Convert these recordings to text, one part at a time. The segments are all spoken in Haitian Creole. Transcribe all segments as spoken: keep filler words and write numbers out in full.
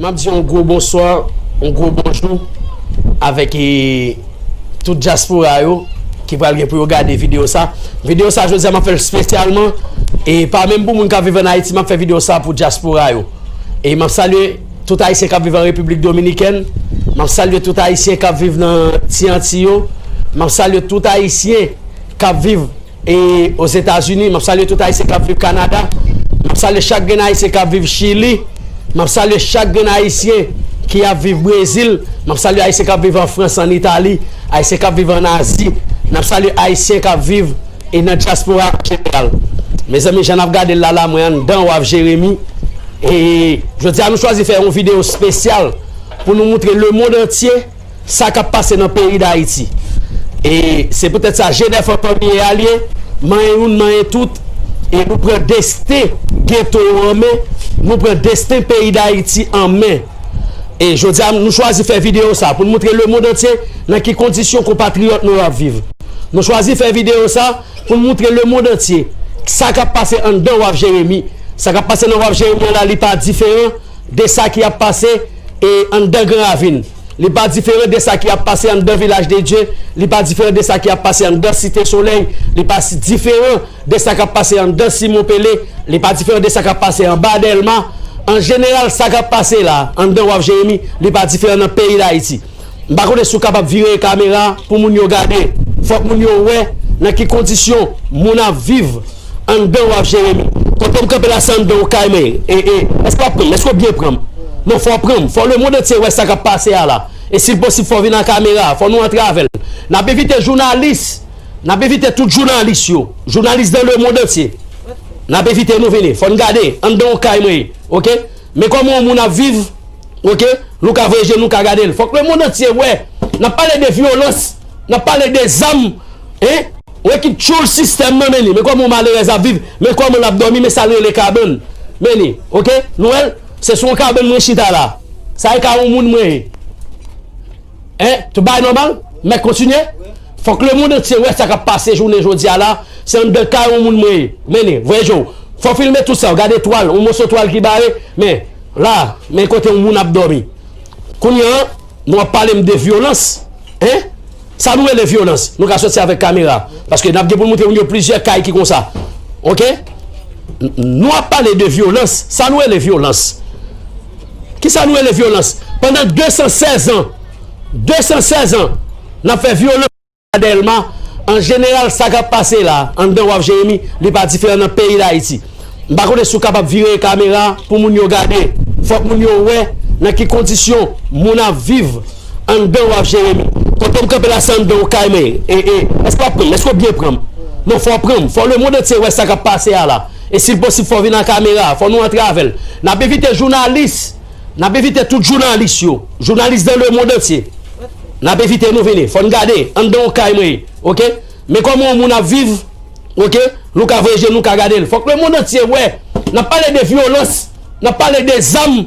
M ap di yon gwo bonswa, yon gwo bonjou avèk, e, tout dyaspora yo ki pral gen pou yo gade videyo sa. Videyo sa, jodi a, m ap fè l espesyalman, e pa menm pou moun k ap viv ann Ayiti, m ap fè videyo sa pou dyaspora yo. E m ap salye tout Ayisyen k ap viv an Repiblik Dominikèn. M ap salye tout Ayisyen k ap viv nan Ti Antiy yo. M ap salye tout Ayisyen k ap viv e Ozetazini. M ap salye tout Ayisyen k ap viv Kanada. M ap salye chak grenn Ayisyen k ap viv Chili. M ap salye chak grenn Ayisyen ki ap viv Brezil. M ap salye Ayisyen k ap viv an Frans, an Itali, Ayisyen k ap viv an Azi. N ap salye Ayisyen k ap viv e nan dyaspora an jeneral. Mezanmi, jan n ap gade l la, la, mwen anndan Waf Jeremi. E jodi a, nou chwazi fè yon videyo espesyal pou nou moutre lemonn antye sa k ap pase nan peyi Dayiti. E se poutèt sa, G nèf an fanmi e alye, manyen youn, manyen tout, e nou pran desten geto yo an men, nou pran desten peyi Dayiti an men. E jodi a, nou chwazi fè videyo sa pou n moutre lemonn antye nan ki kondisyon konpatriyòt nou yo ap viv. Nou chwazi fè videyo sa pou n moutre lemonn antye sa k ap pase anndan Waf Jeremi. Sa k ap pase nan Waf Jeremi an la, li pa diferan de sa ki ap pase, e, anndan Gran Ravin. Li pa diferan de sa ki ap pase anndan Vilaj de Dye. Li pa diferan de sa ki ap pase anndan Site Solèy. Li pa si diferan de sa k ap pase anndan Simon Pele. Li pa diferan de sa k ap pase anba Dèlma. An jeneral, sa k ap pase la, anndan Waf Jeremi, li pa diferan nan peyi Dayiti. M pa konnen si w kapab vire kamera pou moun yo gade. Fòk moun yo wè nan ki kondisyon moun ap viv anndan Waf Jeremi. Kote m kanpe la, se anndan yon kay mwen ye. E, e, èske w ap pran m? Èske w byen pran m? Non, fò w pran m. Fò lemonn antye wè sa k ap pase a la. E si l posib, fò w vin ak kamera a. Fò nou antre avè l. N ap envite jounalis. N ap envite tout jounalis yo. Jounalis dans le monde entier. N ap envite nou vini. Fò n gade anndan yon kay mwen ye. Oke? Men kòman yon moun ap viv. Oke? Nou ka voye je nou ka gade l. Fòk lemonn antye wè. N ap pale de vyolans. N ap pale de zam. Hein? Ou wè ki tchoul sistèm nan, men li. Men kòman yon malerèz ap viv. Men kòman l ap dòmi. Men sa l rele kabann. Men li. Oke? Nou wè l? Se sou yon kabann mwen chita la. Sa e ka yon moun mwen ye. Hein? Tout bagay nòmal? Mèt kontinye? Fòk lemonn antye wè sa k ap pase jounen jodi a la. Se anndan kay yon moun mwen ye. Men li. Voye je w. Fò w filme tout sa. Gade twal. Yon moso twal ki bare. Men. La. Men kote yon moun ap dòmi. Kounye a, nou ap pale m de vyolans. Hein? Sa nou rele vyolans? Nou ka soti avèk kamera. Paske n ap gen pou n moutre moun yo plizyè kay ki konsa. Oke? N-, nou ap pale de vyolans. Sa nou rele vyolans? Kisa nou rele vyolans? Pandan de san sèz an, de san sèz an, n ap fè vyolans. Dèlma, an jeneral, sa k ap pase la, anndan Waf Jeremi, li pa diferan nan peyi Dayiti. M pa konnen si w kapab vire kamera pou moun yo gade. Fòk moun yo wè nan ki kondisyon moun ap viv anndan Waf Jeremi. Kote m kanpe la, se anndan yon kay mwen ye. E, e, èske w ap pran m? Èske w byen pran m? Non, fò w pran m. Fò lemonn antye wè sa k ap pase a la. E si l posib, fò w vin ak kamera a. Fò nou antre avè l. N ap envite jounalis. N ap envite tout jounalis yo. Jounalis dans le monde entier. N ap envite nou vini. Fò n gade anndan yon kay mwen ye. Oke? Men kòman yon moun ap viv. Oke? Nou ka voye je nou ka gade l. Fòk lemonn antye wè. N ap pale de vyolans. N ap pale de zam.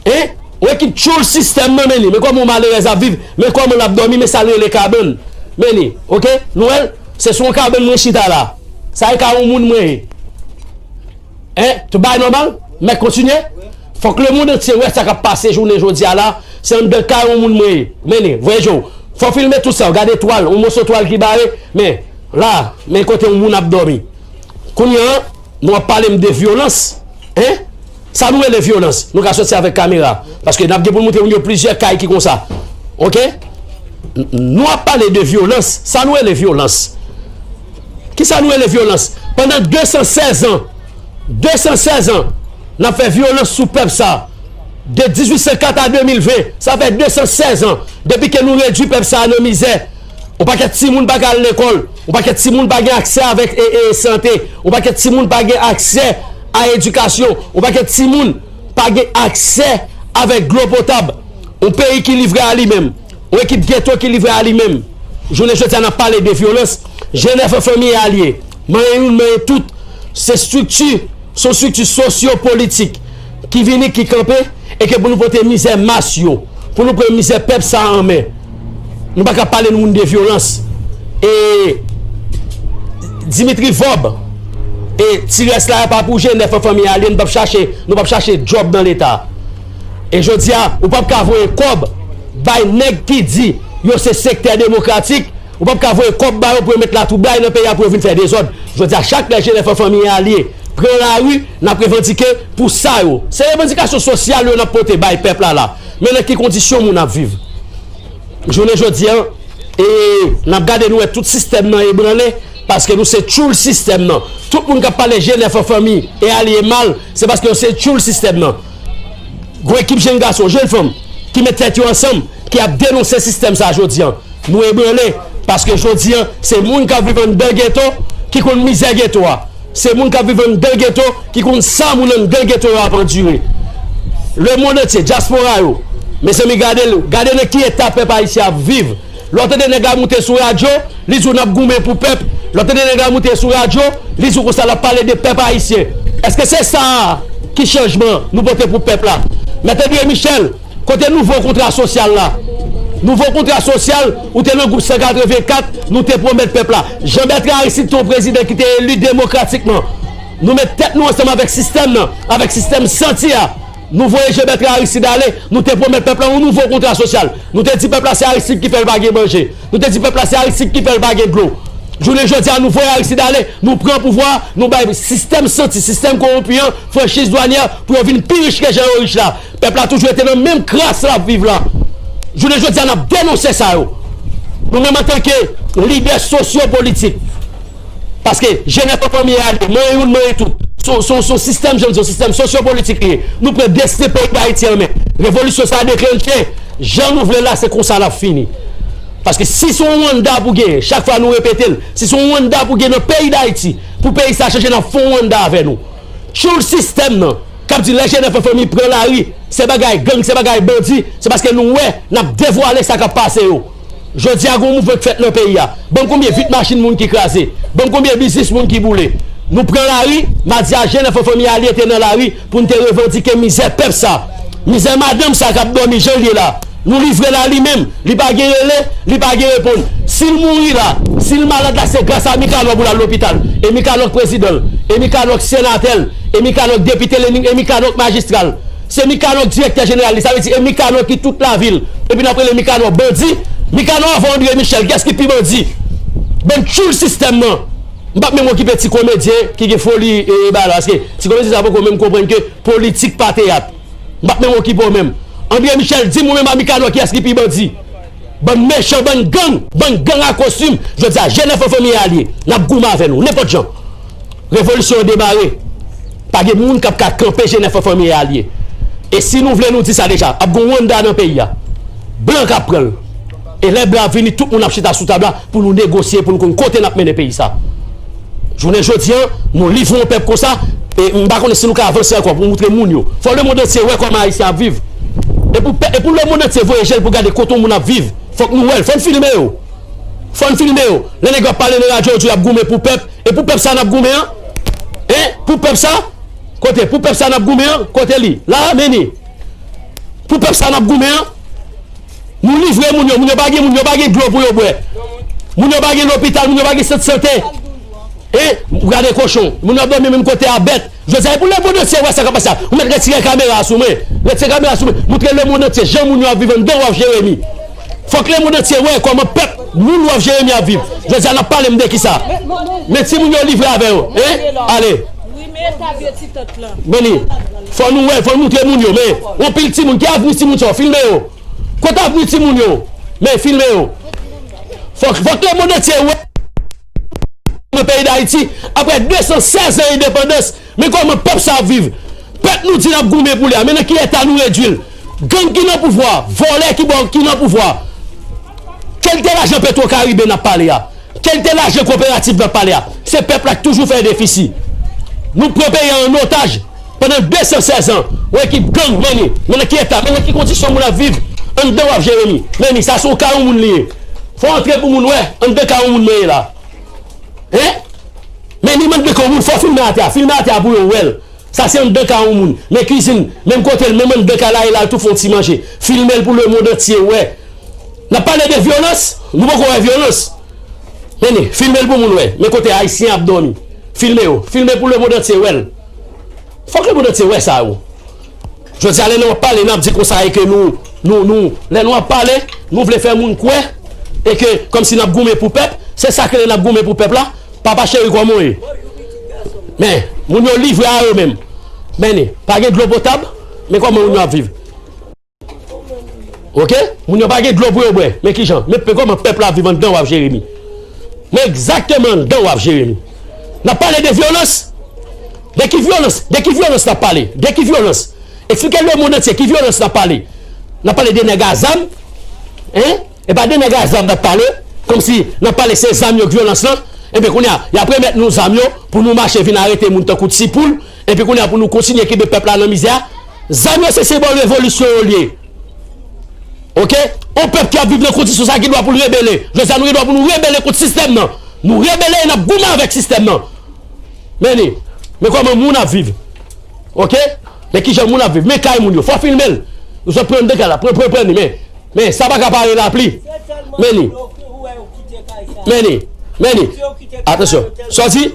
Hein? Ou wè ki tchoul sistèm nan, men li. Men kòman yon malerèz ap viv. Men kòman l ap dòmi. Men sa l rele kabann. Men li. Oke? Nou wè l? Se sou yon kabann mwen chita la. Sa e ka yon moun mwen ye. Hein? Tout bagay nòmal? Mèt kontinye? Fòk lemonn antye wè sa k ap pase jounen jodi a la. Se anndan kay yon moun mwen ye. Men li. Voye je w. Fò w filme tout sa. Gade twal. Yon moso twal ki bare. Men. La. Men kote yon moun ap dòmi. Kounye a, nou ap pale m de vyolans. Hein? Sa nou rele vyolans? Nou ka soti avèk kamera. Paske n ap gen pou n moutre moun yo plizyè kay ki konsa. Oke? N-, nou ap pale de vyolans. Sa nou rele vyolans? Kisa nou rele vyolans? Pandan de san sèz an, de san sèz an, n ap fè vyolans sou pèp sa. De dizuit san kat a de mil ven, sa fè de san sèz an. Depi ke nou redui pèp sa nan mizè. Yon pakèt timoun pa ka al lekòl. Yon pakèt timoun pa gen aksè avèk, e, e, sante. Yon pakèt timoun pa gen aksè a edikasyon. Yon pakèt timoun pa gen aksè avèk dlo potab. Yon peyi ki livre a li menm. Yon ekip geto ki livre a li menm. Jounen jodi a, n ap pale de vyolans. G nèf an fanmi e alye. Manyen youn, manyen tout. Se estrikti, se yon estrikti sosyo-politik ki vini, ki kanpe, e ke pou nou pote mizè mas yo, pou nou pran mizè pèp sa a an men. Nou pa ka pale moun de vyolans. E Dimitri Vorbe, e ti rès la pa pou G nèf an fanmi e alye, nou p ap chache, nou p ap chache djòb nan Leta. E jodi a, ou p ap ka voye kòb bay nèg ki di yo se sektè demokratik, ou p ap ka voye kòb ba yo pou yo met latwoublay nan peyi a pou yo vin fè dezòd. Jodi a, chak lè G N F an Fanmi Alye pran lari, n ap revandike pou sa yo. Se revandikasyon sosyal yo n ap pote bay pèp la la. Men nan ki kondisyon moun ap viv. Jounen jodi a, e n ap gade nou wè tout sistèm nan ebranle, paske nou se tchoul sistèm nan. Tout moun k ap pale G N F an Fanmi e Alye mal, se paske yo se tchoul sistèm nan. Gon ekip jenn gason, jenn fanm, ki met tèt yo ansanm, ki ap denonse sistèm sa a jodi a. Nou ebranle, paske jodi a, se moun k ap viv anndan geto, ki konn mizè geto a. Se moun k ap viv anndan geto, ki konn sa moun anndan geto yo ap andire. Lemonn antye, dyaspora yo, mezanmi, gade l, gade nan ki eta pèp ayisyen ap viv. Lè w tande nèg la moute sou radyo, li di w n ap goumen pou pèp. Lè w tande nèg la moute sou radyo, li di w konsa l ap pale de pèp ayisyen. Èske se sa a ki chanjman nou pote pou pèp la? Mèt André Michel, kote nouvo kontra sosyal la? Nouvo kontra sosyal, ou te nan gwoup san katrevenkat, nou te pwomèt pèp la. Jean Bertrand Aristide te yon prezidan ki te eli demokratikman. Nou met tèt nou ansanm avèk sistèm nan, avèk sistèm santi a. Nou voye Jean Bertrand Aristide ale, nou te pwomèt pèp la yon nouvo kontra sosyal. Nou te di pèp la se Aristide ki fè l pa gen manje. Nou te di pèp la se Aristide ki fè l pa gen dlo. Jounen jodi a, nou voye Aristide ale, nou pran pouvwa, nou bay sistèm santi, sistèm kowonpi an, franchiz dwanyè, pou yo vin pi rich ke jan yo rich la. Pèp la toujou rete nan menm kras l ap viv la. Jounen jodi a, n ap denonse sa yo. Nou menm antanke lidè sosyopolitik, paske G N F an Fanmi Alye, mwen youn, mwen tout. Se yon, se yon, se yon sistèm, jan m di, yon sistèm sosyopolitik li ye. Nou pran desten peyi Dayiti an men. Revolisyon sa a deklanche, jan nou vle l la, se konsa l ap fini. Paske si se yon Rwanda pou genyen, chak fwa nou repete l, si se yon Rwanda pou genyen nan peyi Dayiti, pou peyi sa a chanje, n ap fè yon Rwanda avè nou. Tchoul sistèm nan, k ap di lè G N F an Fanmi pran lari, se bagay gang, se bagay bandi, se paske nou wè, n ap devwale sa k ap pase yo. Jodi a, gen yon mouvman k fèt nan peyi a. Ban m konbyen vit machin moun ki kraze. Ban m konbyen biznis moun ki boule. Nou pran lari, madi a G N F an Fanmi Alye te nan lari pou n te revandike mizè pèp sa. Mizè madanm sa k ap dòmi jan l ye la. Nou livre l a li menm. Li pa gen rele, li pa gen reponn. Si l mouri la, si l malad la, se gras a Mikanò pou l al lopital. E Mikanò k prezidan l. E Mikanò k senatè l. E Mikanò k depite l. E Mikanò k majistra l. Se Mikanò k direktè jeneral li, sa vle di e Mikanò ki tout lavil. Epi n ap rele Mikanò bandi. Mikanò anvan André Michel, kiyès ki pi bandi? Bann tchoul sistèm nan. M p ap menm okipe ti komedyen ki gen foli e, e bagay la, paske ti komedyen sa poko menm konprann ke politik pa teyat. M p ap menm okipe w menm. André Michel, di m ou menm a Mikanò kiyès ki pi bandi? Bann mechan, bann gang, bann gang a kostim. Jodi a, G N F an Fanmi Alye, n ap goumen avè nou, nenpòt jan. Revolisyon an demare. Pa gen moun k ap ka kanpe G N F an Fanmi Alye. E si nou vle nou di sa deja, ap gon Rwanda nan peyi a. Blan k ap pran l. E lè blan ap vini, tout moun ap chita sou tab la pou nou negosye, pou nou konn kote n ap mennen peyi sa. Jounen jodi a, nou livre yon pèp konsa, e m pa konnen si nou ka avanse ankò pou moutre moun yo. Fò lemonn antye wè kòman Ayisyen ap viv. E pou pè-, e pou lemonn antye voye je l pou gade kote yon moun ap viv, fòk nou wè l, fò n filme yo. Fò n filme yo. Lè nèg yo ap pale nan radyo, yo di y ap goumen pou pèp. E pou pèp sa n ap goumen an? Hein? Pou pèp sa? Kote? Pou pèp sa n ap goumen an? Kote li? La, men li. Pou pèp sa n ap goumen an? Nou livre moun yo, moun yo pa gen, moun yo pa gen dlo pou yo bwè. Moun yo pa gen lopital, moun yo pa gen sant sante. E, ou gade kochon, moun yo ap dòmi menm kote a bèt. Jodi a, e pou lemonn antye wè sa k ap pase a. Ou mèt retire kamera a sou mwen. Retire kamera a sou mwen. Moutre lemonn antye jan moun yo ap viv anndan Waf Jeremi. Fòk lemonn antye wè kòman pèp, moun Waf Jeremi ap viv. Jodi a, n ap pale m de kisa? Men timoun yo livre avè yo. Hein? Ale. Men li. Fò nou wè, fò nou moutre moun yo. Men, yon pil timoun. Ki avni timoun sa yo? Filme yo. Kote avni timoun yo? Men, filme yo. Fòk, fòk lemonn antye wè. Nan peyi Dayiti, apre de san sèz an endepandans, men kòman pèp sa ap viv. Pèp nou di n ap goumen pou li a, men nan ki eta nou redui l. Gang ki nan pouvwa, vòlè ki bò, ki nan pouvwa. Kalite lajan Petro Karibe n ap pale a? Kalite lajan koperativ n ap pale a? Se pèp la k toujou fè defisi. Nou pran peyi a an otaj pandan de san sèz an. Yon ekip gang, men li, men nan ki eta, men nan ki kondisyon moun ap viv anndan Waf Jeremi. Men li, sa se yon kay yon moun li ye. Fò antre pou moun wè, anndan kay yon moun mwen ye la. Hein? Men li, m anndan kay yon moun, fò filme atè a, filme atè a pou yo wè l. Sa se anndan kay yon moun. Men kwizin, menm kote l, menm anndan kay la, e la, l tou fè yon ti manje. Filme l pou lemonn antye wè. N ap pale de vyolans, nou poko wè vyolans. Men li, filme l pou moun wè. Men kote Ayisyen ap dòmi. Filme yo. Filme pou lemonn antye wè l. Fòk lemonn antye wè sa yo. Jodi a, lè nou ap pale, n ap di konsa e ke nou, nou, nou, lè nou ap pale, nou vle fè moun kwè e ke kòmsi n ap goumen pou pèp, se sa k rele n ap goumen pou pèp la. Papa cheri, kòman w ye? Men, moun yo livre a yo menm. Men, pa gen dlo potab, men kòman moun yo ap viv? Oke? Moun yo pa gen dlo pou yo bwè. Men kijan? Men pe kòman pèp la viv anndan w ap Jeremi. Men egzakteman anndan w ap Jeremi. N ap pale de vyolans. De ki vyolans? De ki vyolans n ap pale? De ki vyolans? Eksplike lemonn antye ki vyolans n ap pale. N ap pale de nèg a zam. Hein? E pa de nèg a zam n ap pale. Kòmsi n ap pale se zam yo k vyolans lan. Ebyen kounye a, y ap remèt nou zam yo pou nou mache vin arete moun tankou ti poul. Epi kounye a pou nou kontinye kenbe pèp la nan mizè a. Zam yo se senbòl revolisyon yo l ye. Oke? On pèp ki ap viv nan kondisyon sa a gen dwa pou l rebele. Jodi a nou gen dwa pou nou rebele kont sistèm nan. Nou rebele e n ap goumen avèk sistèm nan. Men ni, men kòman moun ap viv. Oke? Men kijan moun ap viv. Men kay moun yo. Fò filme l. Nou sot pran de kay la. Pran, pran, pran ni. Men, men sa pa ka pare lapli. Men ni. Men ni. Men ni. Atansyon. Sa w di?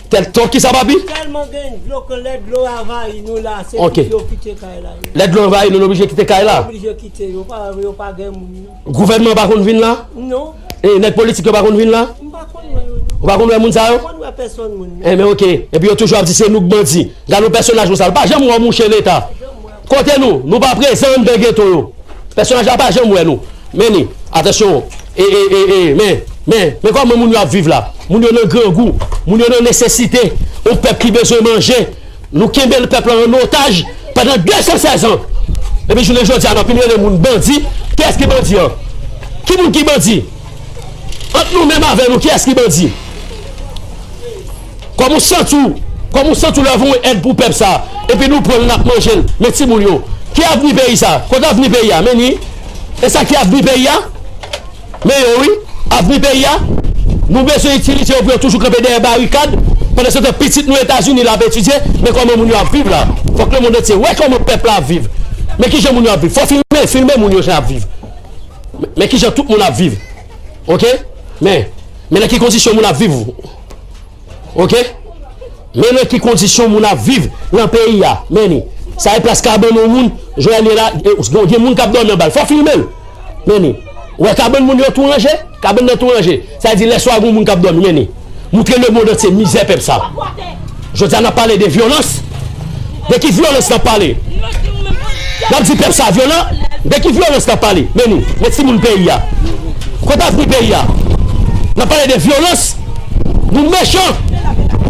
Tèl, tèl ki sa, papi? Tèlman gen dlo ke lè dlo anvayi nou la, se Ok. Yo kite kay la. Lè dlo anvayi nou, nou oblije kite kay la. Oblije kite, yo pa, yo pa gen moun. Gouvènman pa konn vin la? Non. E nèg politik yo pa konn vin la? M pa konn wè yo, non. Ou pa konn wè moun sa yo? M pa konn wè pèsonn moun, non. Enben, oke. Epi yo toujou ap di se nou k bandi. Gade yon pèsonaj konsa. L pa janm wè yon mouche Leta. Kote nou? Nou pa prezan anndan geto yo. Pèsonaj la pa janm wè nou. Men ni, atansyon. E, e, e, e, men, men, men kòman moun yo ap viv la? Moun yo nan grangou. Moun yo nan nesesite. Yon pèp ki bezwen manje. Nou kenbe pèp la an otaj pandan de san sèz an. Epi jounen jodi a, n ap vin rele moun bandi. Kiyès ki bandi an? Ki moun ki bandi? Ant nou menm avè nou, kiyès ki bandi? Kòman w santi w? Kòman w santi w lè w voye èd pou pèp sa a? Epi nou pran l, n ap manje l. Men timoun yo. Ki avni peyi sa a? Kote avni peyi a? Men ni. E sa ki avni peyi a? Men yo wi, avni peyi a, nou bezwen itilize yo pou yo toujou kanpe dèyè barikad, pandan se tan pitit nou Etazini l ap etidye, men kòman moun yo ap viv la. Fòk lemonn antye wè kòman pèp la ap viv. Men kijan moun yo ap viv. Fò filme, filme moun yo jan y ap viv. Men, men kijan tout moun ap viv. Oke? Men, men nan ki kondisyon moun ap viv. Oke? Men nan ki kondisyon moun ap viv nan peyi a. Men ni. Sa e plas kabann yon moun, Joel ye la, e, gen, gen moun k ap dòmi anba l. Fò filme l. Men ni. Ou wè kabann moun yo tou ranje? Kabann nan tou ranje. Sa vle di lè swa gen moun k ap dòmi. Men ni. Moutre lemonn antye mizè pèp sa. Jodi a n ap pale de vyolans. De ki vyolans n ap pale? N ap di pèp sa vyolan. De ki vyolans n ap pale? Men ni. Men timoun peyi a. Kote avni peyi a? N ap pale de vyolans. Nou mechan.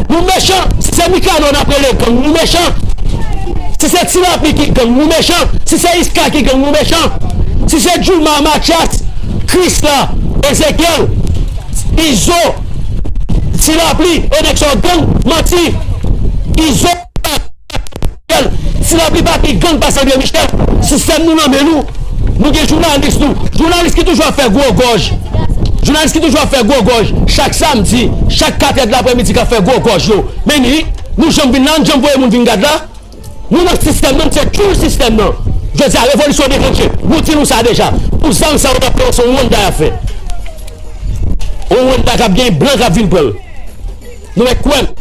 Nou mechan. Si se Mikanò n ap rele gang, nou mechan. Si se Ti Lapli ki gang, nou mechan. Si se Iska ki gang, nou mechan. Si se Jouma, Mathias, Krisla, Ezekiel, Izo, Ti Lapli, e nèg sa yo gang, manti. Izo, Ti Lapli pa pi gang pase André Michel. Sistèm nou nan men nou. Nou gen jounalis nou. Jounalis ki toujou ap fè gwo gòj. Jounalis ki toujou ap fè gwo gòj. Chak samdi, chak katrè de laprèmidi k ap fè gwo gòj yo. Men ni, nou janm vin la, nou janm voye moun vin gad la. Nou nan sistèm nan, se tchoul sistèm nan. Jodi a, revolisyon deklanche. Nou di nou sa deja. Pou zam sa yo n ap pran, se yon Rwanda y ap fè. Yon Rwanda k ap gen blan k ap vin pran l. Nou mèt kwè m.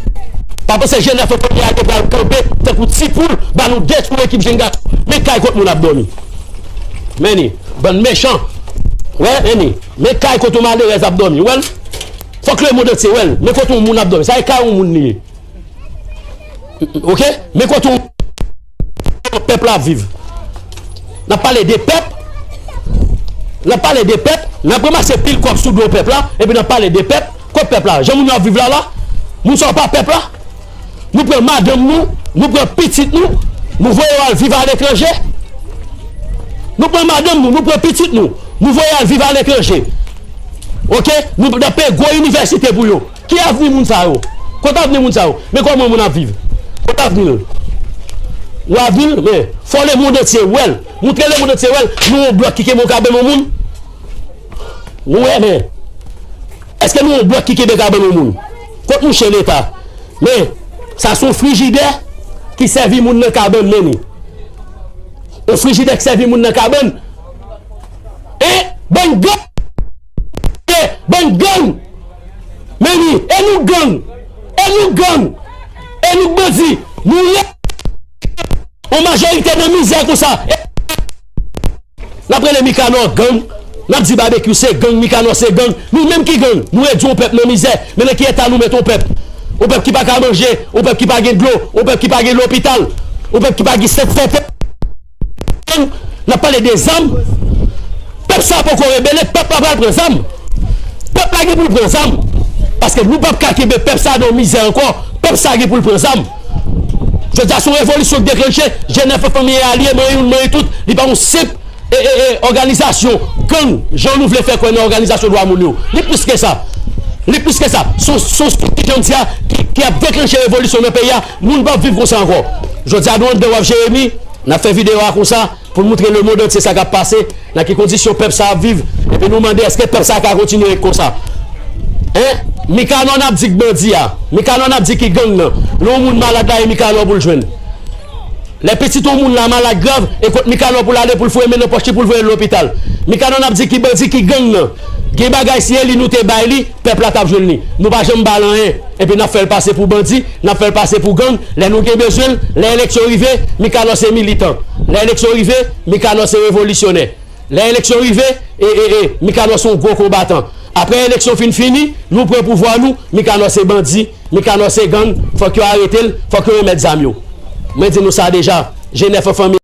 Pa panse G nèf an kounye a yo pral kanpe tankou ti poul, ba nou detwi ekip jenn gason. Men kay kot moun ap dòmi. Men ni, bann mechan. Wè, men ni. Men kay kot yon malerèz ap dòmi. Wè l? Fòk lemonn antye wè l. Men kot yon moun ap dòmi. Sa e kay yon moun li ye. Oke? Men kote w pèp la ap viv. N ap pale de pèp. N ap pale de pèp. N ap ranmase pil kòb sou do pèp la. Epi n ap pale de pèp. Kot pèp la? Jan moun yo ap viv la la? Moun sa yo pa pèp la? Nou pran madanm nou, nou pran pitit nou, nou voye yo al viv aletranje. Nou pran madanm nou, nou pran pitit nou, nou voye al viv aletranje. Oke? Nou, n ap peye gwo inivèsite pou yo. Ki avni moun sa yo? Kote avni moun sa yo? Men kòman moun ap viv? Kote avni l? Ou avni l? Men, fò lemonn antye wè l. Moutre lemonn antye wè l. Nou yon blòk ki kenbe yon kabann yon moun? Nou wè, men. Èske nou yon blòk ki kenbe kabann yon moun? Kot mouche Leta? Men, sa se yon frijidè ki sèvi moun nan kabann, men ni. Yon frijidè ki sèvi moun nan kabann. E, bann gang! E, bann gang! Men ni, e nou gang! E nou gang! E nou bandi! Nou ye! Yon Majorite nan mizè konsa. N ap rele Mikanò gang. N ap di Babekyou se gang, Mikanò se gang. Nou menm ki gang? Nou redui yon pèp nan mizè. Men nan ki eta nou met yon pèp? Yon pèp ki pa ka manje, yon pèp ki pa gen dlo, yon pèp ki pa gen lopital, yon pèp ki pa gen sèt fòtèy. N ap pale de zam. Pèp sa a poko rebele, pèp la pral pran zam. Pèp la gen pou l pran zam. Paske nou p ap ka kenbe pèp sa a nan mizè ankò. Pèp sa a gen pou l pran zam. Jodi a, se yon revolisyon k deklanche. G nèf, Fanmi e Alye, Manyen Youn, Manyen Tout, li pa yon senp e, e, e, òganizasyon gang, jan nou vle fè kwè nan òganizasyon dwa moun yo. Li plis ke sa. Li plis ke sa. Se yon, se yon stratejis, jan m di a, ki, ki ap deklanche revolisyon nan peyi a. Moun p ap viv konsa ankò. Jodi a, nou anndan W A P Jeremi, n ap fè videyo a konsa pou n montre lemonn antye sa k ap pase, nan ki kondisyon pèp sa ap viv, epi nou mande èske pèp sa ka kontinye ret konsa. Hein? Mikanò n ap di k bandi a. Mikanò n ap di ki gang nan. Lè yon moun malad la, e Mikanò pou l jwenn. Lè pitit yon moun la malad grav, e kot Mikanò pou l ale pou l foure men nan pòch li pou l voye l lopital. Mikanò n ap di ki bandi ki gang nan. Gen bagay si e li nou te bay li, pèp la t ap jwenn li. Nou pa janm ba l anyen. Epi n ap fè l pase pou bandi, n ap fè l pase pou gang. Lè nou gen bezwen l, lè eleksyon rive, Mikanò se militan. Lè eleksyon rive, Mikanò se revolisyonè. Lè eleksyon rive, e, e, e, Mikanò se yon gwo konbatan. Apre eleksyon fin fini, nou pran pouvwa nou, Mikanò se bandi, Mikanò se gang, fòk yo arete l, fòk yo remèt zam yo. Mwen di nou sa deja, G nèf an fanmi.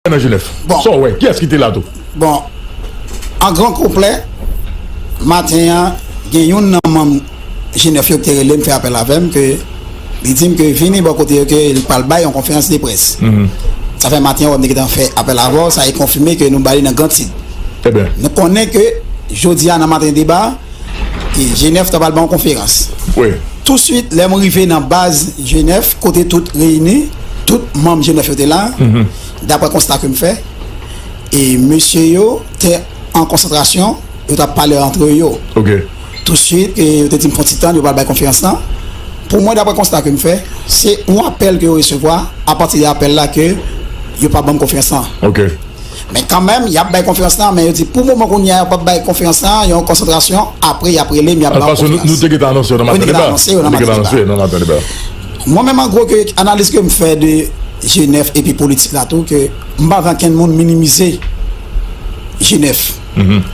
Nan G nèf. Bon. Sa w wè? Kiyès ki te la tou? Bon, an gran konplè, maten an, gen youn nan manm G nèf yo ki te rele m, fè apèl avè m, ke li di m ke vini bò kote yo, ke li pral bay yon konferans de près. Sa fè maten an, wè m te gentan fè apèl avè w, sa e konfime ke nou ba li nan Grand Sid. Ebyen. Nou konnen ke jodi a nan maten deba, E G nèf ta pral ban yon konferans. Wi. Touswit, lè m rive nan baz G nèf, kote tout reyini, tout manm G nèf yo te la, daprè konsta ke m fè, e mesye yo te an konsantrasyon, yo t ap pale antre yo. Ok. Touswit, e yo te di m fè yon ti tann, yo pral bay konferans lan. Pou mwen, daprè konsta ke m fè, se yon apèl ke yo resevwa, apati de apèl la ke yo pa ban m konferans lan. Ok. Men kanmenm, y ap bay konferans lan, men yo di pou moman kounye a, yo p ap bay konferans lan, yon konsantrasyon, apre y ap rele m, y ap ba yon konferans. Paske nou te gentan anonse yo nan maten deba. Nou te gentan anonse yo nan maten deba. Mwen menm, an gwo, ke analiz ke m fè de G nèf epi politik la tou, ke m pa vle ankenn moun minimize G nèf.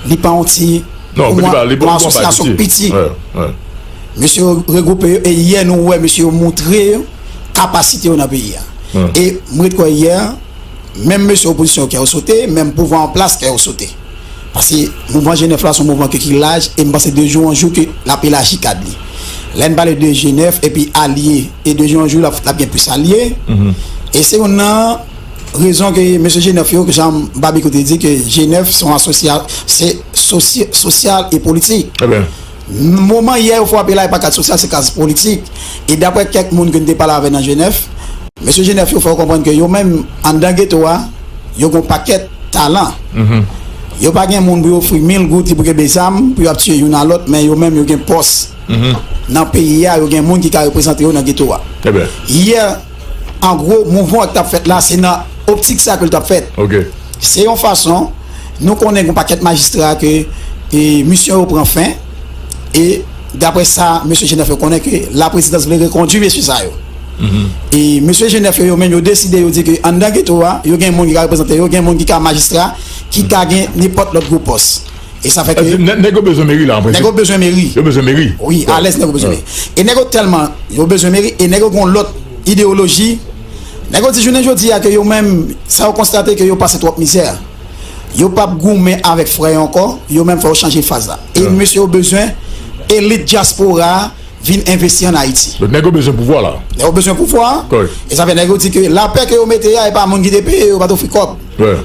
Li pa yon ti, pou mwen, yon asosyasyon ki piti. Mesye yo regwoupe yo, e yè nou wè mesye yo montre kapasite yo nan peyi a. E m ret kwè yè, menm mesye opozisyon kè yo sote, menm pouvwa an plas kè yo sote. Paske mouvman G nèf la se yon mouvman ke ki laj, e m panse de jou an jou ke l ap elaji kad li. Lè n pale de G nèf epi alye, e de jou an jou l ap, l ap gen plis alye. E se youn nan rezon ke mesye G nèf yo, ke jan Babekyou te di, ke G nèf se yon asosya, se sosy-, sosyal e politik. Moman yè yo frape la, e pa kad sosyal, se kad politik. E daprè kèk moun ke n te pale avè nan G nèf, mesye G nèf yo fè yo konprann ke yo menm, anndan geto a, yo gen yon pakèt talan. Yo pa gen moun pou yo ofri mil goud ki pou kenbe zam, pou yo ap tiye youn a lòt, men yo menm yo gen pòs. Nan peyi a, yo gen moun ki ka reprezante yo nan geto a. Yè, an gwo, mouvman ki t ap fèt la, se nan optik sa ke l t ap fèt. Se yon fason, nou konnen gen yon pakèt majistra ke, e, misyon yo pran fen, e daprè sa mesye G nèf yo konnen, ke laprezidans vle rekondui mesye sa yo. E mesye G nèf yo, yo menm, yo deside, yo di ke anndan geto a, yo gen moun ki ka reprezante yo, gen moun ki ka majistra, ki ka gen nenpòt lòt gwo pòs. E sa fè ke nèg yo bezwen meri la, an prensip. Nèg yo bezwen meri. Yo bezwen meri. Wi, alèz nèg yo bezwen meri. E nèg yo tèlman, yo bezwen meri, e nèg yo gen yon lòt ideyoloji. Nèg yo di jounen jodi a ke yo menm, sa yo konstate ke yo pase twòp mizè. Yo p ap goumen avèk frè yo ankò, yo menm fò yo chanje faz la. E mesye yo bezwen elit dyaspora a vin envesti ann Ayiti. Donk nèg yo bezwen pouvwa la. Nèg yo bezwen pouvwa. E sa fè nèg yo di ke lapè ke yo mete a, e pa moun ki te peye yo, yo pa t ofri kòb.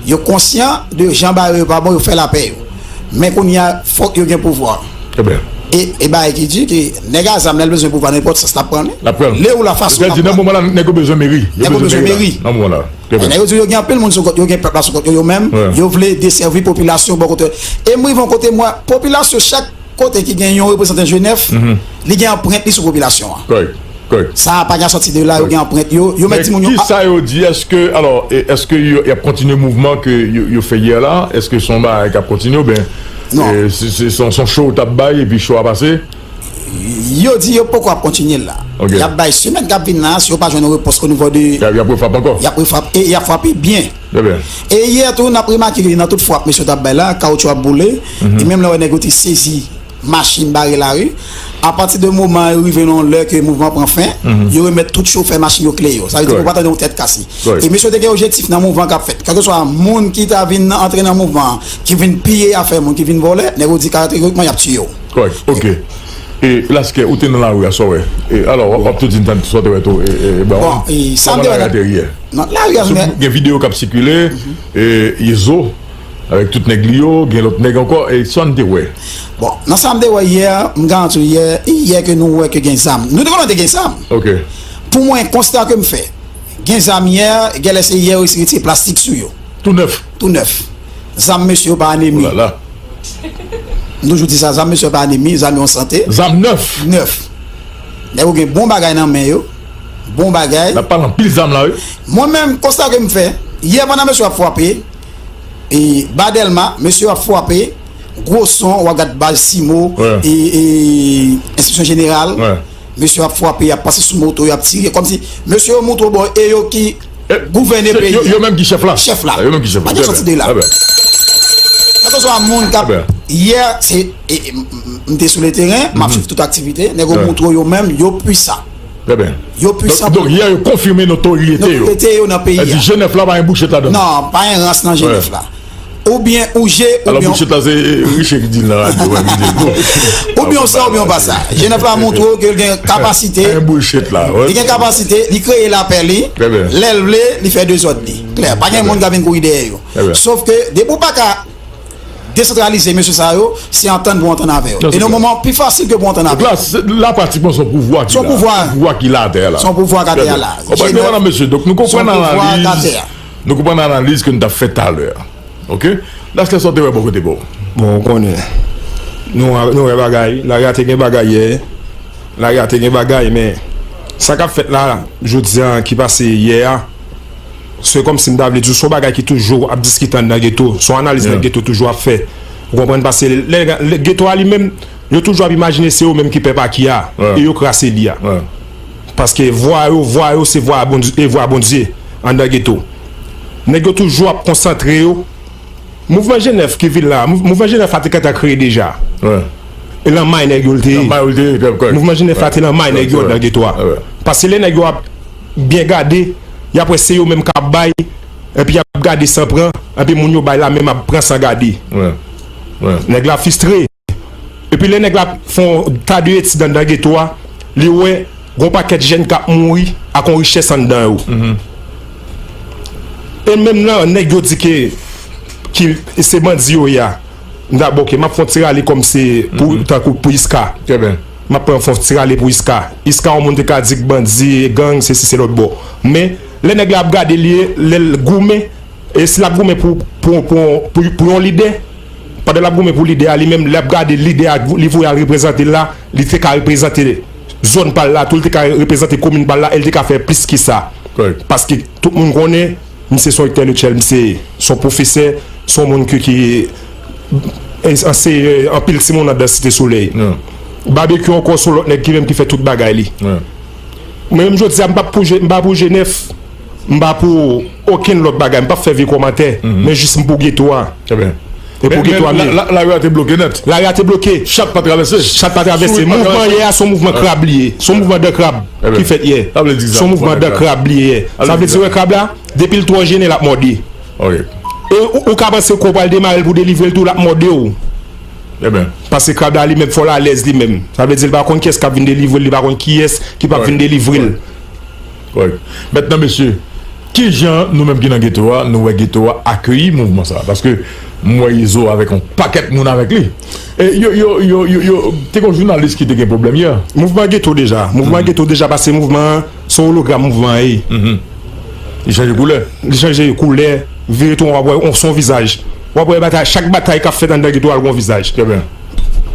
Yo konsyan de jan bagay yo pa bon, yo fè lapè yo. Men kounye a, fòk yo gen pouvwa. E, e bagay ki di ke nèg a zam, lè l bezwen pouvwa, nenpòt sans, l ap pran li. L ap pran li. Le ou la fason l ap pran li. Sa vle di nan moman la, nèg yo bezwen meri. Nèg yo bezwen meri. Nan moman la. Nèg yo di yo gen anpil moun sou kont yo, gen pèp la sou kont yo, yo menm, yo vle desèvi popilasyon bò kote. E m rive yon kote, m wè popilasyon, chak kote ki gen yon reprezantan G nèf, li gen anprent li sou popilasyon an. Sa a pa ka sòti de la, yo gen anprent yo, yo mèt timoun yo. Men kisa yo di, èske, alò, e, èske yo, y ap kontinye mouvman ke yo, yo fè yè la? Èske se yon bagay k ap kontinye oubyen, e, se, se, se yon, se yon show yo t ap bay epi show a pase? Yo di yo poko ap kontinye l la. Ok. Y ap bay semèn k ap vin la, si yo pa jwenn yon repons onivo de. Y ap, y ap refrap ankò. Y ap refrap e y ap frape byen. Trè byen. E yè tou, n ap remake ke nan tout frap mesye t ap bay la, kawotchou ap boule. E menm lè w wè nèg yo te sezi machin bare lari, apati de moman yo rive nan yon lè ke mouvman pran fen, yo remèt tout chofè machin yo kle yo. Sa vle di nou pa tande yon tèt kase. E mesye yo te gen objektif nan mouvman k ap fèt. Kèlkeswa moun ki ta vin antre nan mouvman an, ki vin piye afè moun, ki vin vòlè, nèg yo di kategorikman y ap tiye w. Kòrèk, ok. E Laskè, ou te nan lari a, sa w wè? E alò, w ap tou di n tann sa w te wè tou, e, e, e, ba, Bon, e, sa m te wè nan, nan lari a, gen videyo k ap sikile, e, Yezo, avèk tout nèg li yo, gen lòt nèg ankò, e sa n te wè? Bon, nan sa m te wè yè, m garanti w yè, yè ke nou wè ke gen zam. Nou te konnen te gen zam. Ok. Pou mwen, konsta ke m fè, gen zam yè, genlè se yè yo resi retire plastik sou yo. Tou nèf. Tou nèf. Zam mesye yo pa anemi. Olala. M toujou di sa, zam mesye yo pa anemi, zam yo an sante. Zam nèf. Nèf. Nèg yo gen bon bagay nan men yo. Bon bagay. N ap pale anpil zam la, wi. Mwen menm, konsta ke m fè, yè pandan mesye yo ap frape, e, ba Dèlma, mesye yo ap frape, gwo son, w ap gad baz Simo, e, e, enspeksyon jeneral. Mesye yo ap frape, y ap pase sou moto, y ap tire. Kòmsi mesye yo montre w bò e yo ki gouvène peyi a. Yo menm ki chèf la. Chèf la. Yo menm ki chèf la. Pa gen sòti de la. Kèlkeswa moun k ap, yè, se, e, e, m, m, m te sou le teren, m ap swiv tout aktivite. Nèg yo montre w yo menm, yo pwisan. Trè byen. Yo pwisan. Donk, donk yè yo konfime notorite yo. Notorite yo nan peyi a. Sa vle di G nèf la pa gen bouchèt ladan l. Non, pa gen rans nan G nèf la. Oubyen ou je, oubyen. Alò, bouchèt la, se Riche ki di l nan radyo, mwen ki di l tou. Oubyen w sa, oubyen w pa sa. G nèf la montre w ke l gen kapasite. Gen bouchèt la, wi. Li gen kapasite, li kreye lapè li. Trè byen. Lè l vle, li fè dezòd li. Klè, pa gen moun k ap vin kouri dèyè yo. Trè byen. Sòf ke, depi w pa ka desantralize mesye sa yo, se antann pou antann avè yo. E nan moman, pi fasil ke pou antann avè yo. Donk la, se, la pratikman se yon pouvwa ki la. Se yon pouvwa. Pouvwa ki la atè a la. Se yon pouvwa k atè a la. Trè byen. Bon, nou wè nan mesye, donk nou konprann analiz, nou konprann analiz ke n t ap fè talè a. Ok? Laskè, sa w te wè bò kote pa w? Bon, ou konnen. Nou, nou wè bagay. Lari a te gen bagay yè. Lari a te gen bagay, men sa k ap fèt la, jodi a, ki pase yè a, se kòmsi m ta vle di w, se yon bagay ki toujou ap diskite anndan geto. Se yon analiz nèg geto toujou ap fè. Ou konprann? Paske lè, lè geto a li menm, yo toujou ap imajine se yo menm ki pèp Aki a. E yo krase li a. Paske vwa yo, vwa yo, se vwa Bondye, e vwa Bondye anndan geto. Nèg yo toujou ap konsantre yo. Mouvman G nèf ki vin la, mou-, mouvman G nèf la te gentan kreye deja. E lan may nèg yo l te ye. Lan may yo l te ye, trè kòrèk. Mouvman G nèf la te lan may nèg yo anndan geto a. Paske lè nèg yo ap byen gade, y ap wè se yo menm k ap bay, epi y ap gade san pran, epi moun yo bay la menm ap pran san gade. Nèg la fristre. Epi lè nèg la fè yon ta de etid anndan geto a, li wè gon pakèt jèn k ap mouri ak yon richès anndan yo. E menm nan nèg yo di ke, ki se bandi yo ye a. M ta, bon, ok, m ap fè yon ti rale kòm se pou, tankou pou Iska. M ap pran fè yon ti rale pou Iska. Iska, yon moun te ka di k bandi, gang, sesi, se lòtbò. Men, lè nèg la ap gade li, lè l goumen, e si l ap goumen pou, pou, pou, pou, pou yon lidè, pandan l ap goumen pou lidè a, li menm, l ap gade lidè a, li voye al reprezante l la, li te ka reprezante zòn pa l la, tou l te ka reprezante komin pa l la, e l te ka fè plis ke sa. Paske tout moun konnen, misye se yon entèlektyèl, misye se yon pwofesè, se yon moun ki, ki anseye anpil timoun anndan Site Solèy. Babekyou ankò se yon lòt nèg ki menm ki fè tout bagay li. Mwen menm jodi a, m pa pou G, m pa pou G nèf, m pa pou okenn lòt bagay, m p ap fè vye kòmantè, men jis m pou geto a. E pou geto a m ye. Lari a te bloke nèt. Lari a te bloke. Chat pa travèse. Chat pa travèse. Mouvman yè a se yon mouvman krab li ye. Se yon mouvman dan krab ki fèt yè. Se yon mouvman dan krab li ye. Sa vle di, wè krab la, depi l twò jennen, l ap mòde. E ou, ou ka panse ke w pral demare l pou delivre l tou, l ap mòde w. Paske krab la li menm, fò l alèz li menm. Sa vle di, li pa konn kiyès k ap vin delivre l, li pa konn kiyès ki p ap vin delivre l. Kòrèk. Mentnan, mesye, kijan nou menm ki nan geto a, nou wè geto a akeyi mouvman sa a? Paske m wè Izo avèk yon pakèt moun avèk li. E yo, yo, yo, yo, yo, te gen yon jounalis ki te gen pwoblèm yè. Mouvman geto deja. Mouvman geto deja, paske mouvman an, se yon ologram mouvman an ye. Li chanje koulè. Li chanje koulè, vire tou, w ap wè, se yon vizaj. W ap wè batay, chak batay k ap fèt anndan geto a, l gen yon vizaj. Trè byen.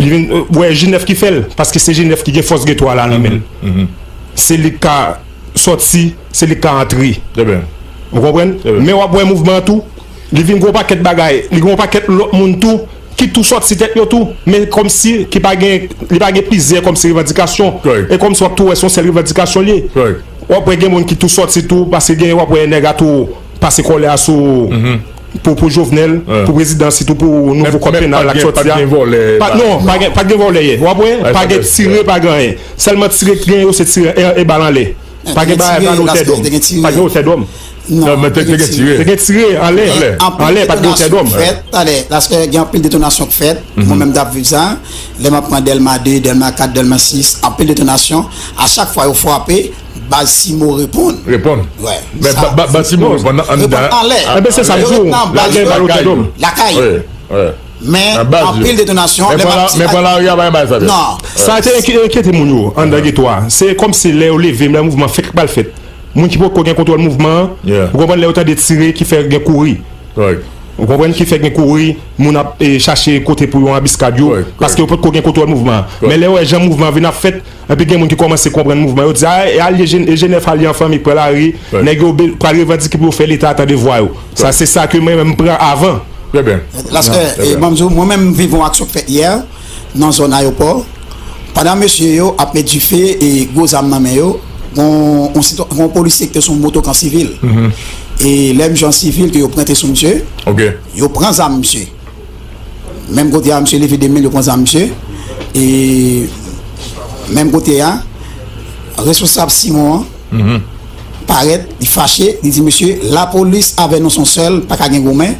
Li vin, w wè G nèf ki fè l, paske se G nèf ki gen fòs geto a la nan men l. Se li k ka sòti, se li k ka antre. Trè byen. Ou konprann? Trè byen. Men w ap wè mouvman an tou, li vin gen yon pakèt bagay, li gen yon pakèt lòt moun tou ki tou sòti tèt yo tou, men kòmsi ki pa gen, li pa gen plizyè kòmsi revandikasyon. E kòmsi w ap tou wè se yon sèl revandikasyon li ye. W ap wè gen moun ki tou sòti tou, paske gen, w ap wè nèg a tou pase kòlè a sou, pou, pou Jovenel, pou prezidan, sitou pou nouvo kòd penal la k sòti a. Non, pa gen, pa gen vòlè yè. W ap wè, pa gen tire, pa gen anyen. Sèlman tire k gen yo, se tire e, e bal anlè. Pa gen bagay, pa gen otè dòm. Pa gen otè dòm. Non, men te, te gen tire. Te gen tire anlè. Anlè, pa t gen otè dòm. Fèt, talè, paske gen anpil detonasyon k fèt. Mwen menm, m t ap viv sa. Lè m ap pran Dèlma de, Dèlma kat, Dèlma sis, anpil detonasyon. A chak fwa yo frape, baz Simo reponn. Reponn. Men baz Simo reponn anndan. Reponn anlè. Enben, se sa m di w. Yo ret nan baz yo. Lakay yo. Men anpil detonasyon. Men pran lari a, pa gen bagay sa fèt. Non. Sa te enkyete moun yo anndan geto a. Se kòmsi lè yo leve, lè mouvman fèk pral fèt. Moun ki poko gen kontwòl mouvman an, ou konprann, lè yo tande tire ki fè gen kouri. Ou konprann, ki fè gen kouri, moun ap e, chache kote pou yo anbiskad yo, paske yo potko gen kontwòl mouvman an. Men lè yo wè jan mouvman an vin ap fèt, epi gen moun ki kòmanse konprann mouvman, yo di, a, e alye G nèf, alye an fanmi k pran lari, nèg yo pral revandike pou yo fè Leta tande vwa yo. Sa se sa ke mwen menm m pran avan. Trè byen. Paske, e, ban m di w, mwen menm m viv yon aksyon k fèt yè nan zòn ayewopò. Pandan mesye yo ap met dife e gwo zam nan men yo, gon, gon sitwa-, gon polisye ki te sou motokan sivil. E lè misye an sivil ke yo prente sou misye, yo pran zam misye. Menm kote a, misye leve de men l, yo pran zam misye. E menm kote a, responsab Simon an, parèt, li fache, li di, mesye, lapolis avè nou se yon sèl, pa ka gen goumen.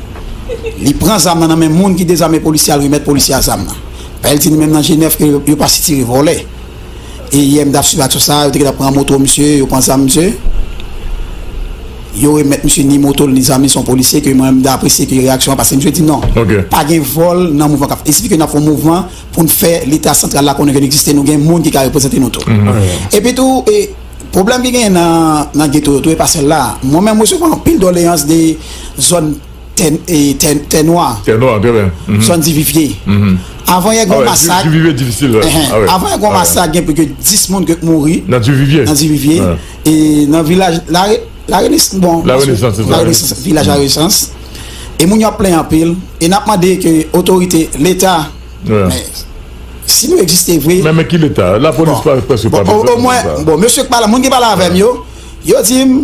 Li pran zam nan nan men moun ki dezame polisye a, l remèt polisye a zam nan. Paske l di, ni menm nan G nèf ke yo, yo pa sitire vòlè. E yè m t ap swiv aksyon sa a, yo te gentan pran moto misye, yo pran zam misye. Yo remèt misye ni moto l, ni zam li, se yon polisye ke mwen menm m t apresye ke reyaksyon an, paske misye di non. Pa gen vòl nan mouvman k ap, espike n ap fè yon mouvman pou n fè Leta santral la konnen ke n egziste, nou gen moun ki ka reprezante nou tou. Epi tou, e, pwoblèm ki genyen nan, nan geto yo tou, e pa sèl la. Mwen menm, m resevwa anpil doleyans de zòn tè, e, tè, tè nwa. Tè nwa, trè byen. Zòn Divivye. Avan yè, gon masak. Divivye difisil, wi. Avan yè, gon masak, gen plis ke dis moun ki mouri. Nan Divivye. Nan Divivye. E nan vilaj, la, La Renesans, bon, La Renesans, se sa, La Renesans, vilaj La Renesans. E moun yo ap plenyen anpil. E n ap mande ke otorite, Leta, men si nou egziste vre. Men, men ki Leta? Lapolis pa, prèske pa bezwen. Omwen, bon, mesye k pale, moun ki pale avè m yo, yo di m,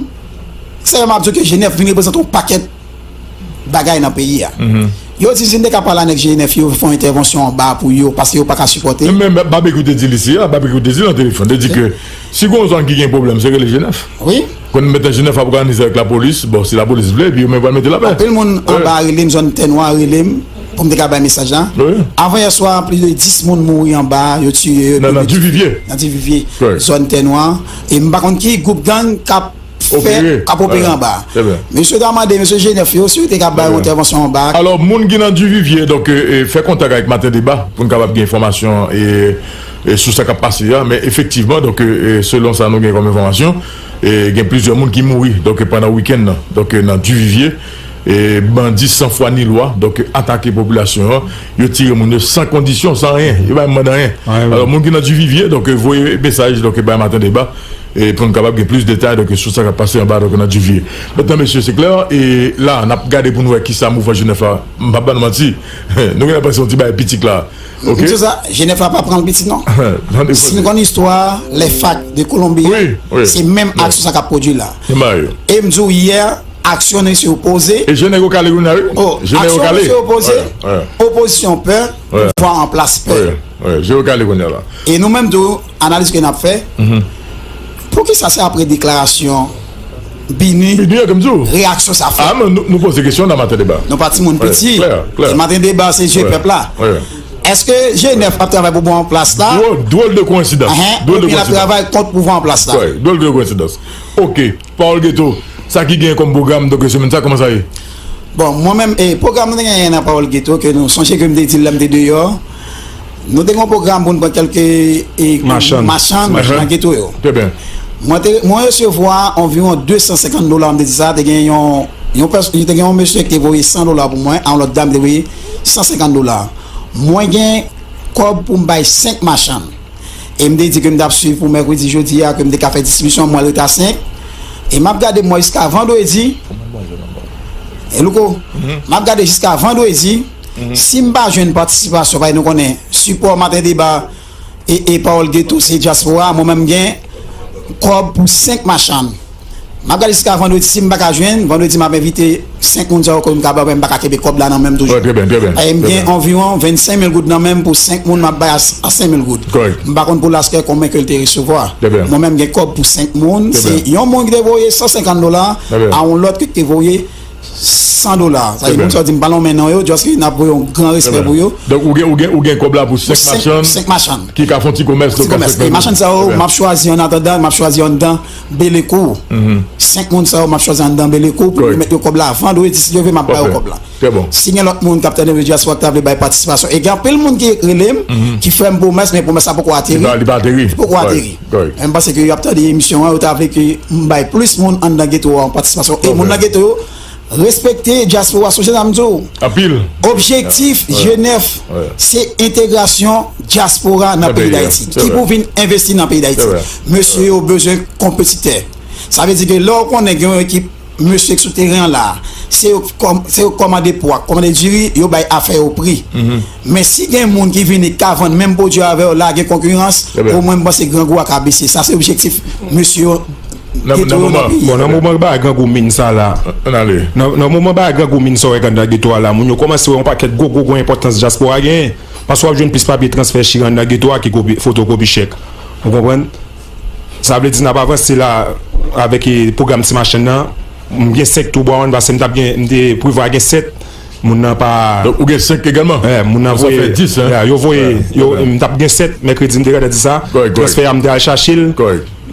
se sa m ap di w ke G nèf vin reprezante yon pakèt bagay nan peyi a. Yo di si n te ka pale a nèg G nèf yo, fè yon entèvansyon anba pou yo, paske yo pa ka sipòte. Men, men Babekyou te di l isi a, Babekyou te di l nan telefòn, te di ke si gon zòn ki gen pwoblèm, se rele G nèf. Wi. Konn metan G nèf ap òganize avèk lapolis, bon, si lapolis vle, epi yo menm pral mete lapè. Anpil moun anba rele m, zòn Tè Nwa rele m, pou m te ka bay mesaj la. Avan yè swa, plis de dis moun mouri anba, yo tiye yo. Nan, nan Divivye. Nan Divivye. Zòn Tè Nwa. E m pa konn ki gwoup gang k ap fè, k ap opere anba. Mesye ta mande, mesye G nèf yo, si yo te ka bay yon entèvansyon anba. Alò, moun ki nan Divivye, donk, e, e, fè kontak avèk Maten Deba pou n kapab gen enfòmasyon e, e sou sa k ap pase a. Men efektivman, donk, e, e, selon sa nou gen kòm enfòmasyon, e, gen plizyè moun ki mouri, donk, pandan wikenn nan, donk, e, nan Divivye. E bandi san fwa ni lwa, donk, atake popilasyon an, yo tire moun yo san kondisyon, san anyen, yo pa menm mande anyen. Alò, moun ki nan Divivye, donk, voye mesaj, donk, bay Maten Deba, e pou n kapab gen plis detay, donk, sou sa k ap pase anba, donk, nan Divivye. Mentnan, mesye, se klè, e la, n ap gade pou n wè kisa mouvman G nèf la, m p ap ba nou manti, nou gen enpresyon ti bagay piti la. M di sa, G nèf la pa pran l piti, non. Si nou konn istwa, lè fak de Kolonbi, se menm aksyon sa k ap pwodui la. E m di w yè, aksyon nou se opoze. E je nèg yo kale kounye a, wi. Oh, je nèg yo aksyon kale. Nou se opoze. Opozisyon pè, pouvwa an plas pè. Wi, wi, je yo kale kounye a la. E nou menm tou, analiz ke n ap fè, poukisa se apre deklarasyon Bini, Bini, ke m di w, reyaksyon sa fèt? Ah, men nou, nou poze kesyon nan Maten Deba. Nou pa timoun piti. Klè, klè. E Maten Deba, se je pèp la. Èske je nèf ap travay pou bon plas la? Dwòl, dwòl de koyensidans. Dwòl de koyensidans. Oubyen l ap travay kont pouvwa an plas la? Wi, dwòl de koyensidans. Ok. Pawòl Geto, sa ki gen kòm pwogram, donk, semèn sa, kòman sa ye? Bon, mwen menm, e, pwogram nou te genyen nan Pawòl Geto, ke nou sonje ke m te di l lè m te deyò, nou te gen yon pwogram pou n pran kèlke, e, machann nan geto yo. Trè byen. Mwen te, mwen resevwa anviwon de san senkant dola, m te di sa, te gen yon, yon pès-, te gen yon mesye ki te voye san dola pou mwen, a yon lòt dam te voye san senkant dola. Mwen gen kòb pou m bay senk machann. E m te di ke m t ap swiv pou mèkredi jodi a, ke m te ka fè distribisyon, m wè l ret a senk. E m ap gade, m wè jiska vandredi. E louko, m ap gade jiska vandredi, Si m pa jwenn patisipasyon, paske nou konnen sipò Maten Deba e, e Pawòl Geto se dyaspora, mwen menm gen kòb pou senk machann. M ap gade jiska vandredi, si m pa ka jwenn, vandredi m ap envite senk moun sa yo, kote m ka ba, m pa ka kenbe kòb la nan men m toujou. Trè byen, trè byen. E m gen anviwon vennsenk mil goud nan men m pou senk moun, m ap bay a, a senk mil goud. M pa konn pou Laskè konbyen ke l te resevwa. Mwen menm gen kòb pou senk moun, se yon moun ki te voye san senkant dola a yon lòt ki te voye san dola. Sa di moun sa yo di m pa lonmen non yo, just ke n ap voye yon gran respè pou yo. Donk ou gen, ou gen, ou gen kòb la pou senk machann, senk machann ki ka fè yon ti komès. Ti komès. E machann sa yo, m ap chwazi an atandan, m ap chwazi anndan Belekou. Senk moun sa yo, m ap chwazi anndan Belekou pou yo met yo kòb la. Vandredi, si Dye vle, m ap ba yo kòb la. Si gen lòt moun k ap tande yo, dyaspora k ta vle bay patisipasyon. E gen anpil moun ki rele m, ki fè m pwomès, men pwomès la poko ateri. Li poko ateri. Men m panse ke y ap tande emisyon an, yo ta vle ke m bay plis moun anndan geto a yon patisipasyon. E moun nan geto yo, respekte dyaspora, sonje sa m di w. Anpil. Objektif G nèf, se entegrasyon dyaspora nan peyi Dayiti. Ki pou vin envesti nan peyi Dayiti. Mesye yo bezwen konpetitè. Sa vle di ke lè w konnen gen yon ekip mesye k sou teren an la, se yo k kòm-, se yo k kòmande pwa, kòmande diri, yo bay afè yo pri. Men si gen moun ki vini k ka vann menm pwodui avè w la, gen konkirans, omwen m panse grangou a ka bese. Sa se objektif mesye yo. Nan, nan moman, bon, nan moman bagay grangou min sa la. Nan, nan moman bagay grangou min sa w wè k anndan geto a la, moun yo kòmanse wè yon pakèt gwo, gwo, gwo enpòtans dyaspora genyen. Paske w ap jwenn plis papye transfè chire anndan geto a ke kopi, fotokopi chèk. Ou konprann? Sa vle di n ap avanse la avèk, e, pwogram ti machann nan. M gen senk tou, Brown, paske m t ap gen, m te prevwa gen sèt. Moun nan pa. Donk, ou gen senk egalman? Wi, moun nan voye. Sa fè dis, hein? Yo voye, yo, m t ap gen sèt, mèkredi, m te gentan di sa. Transfè a, m te al chache l.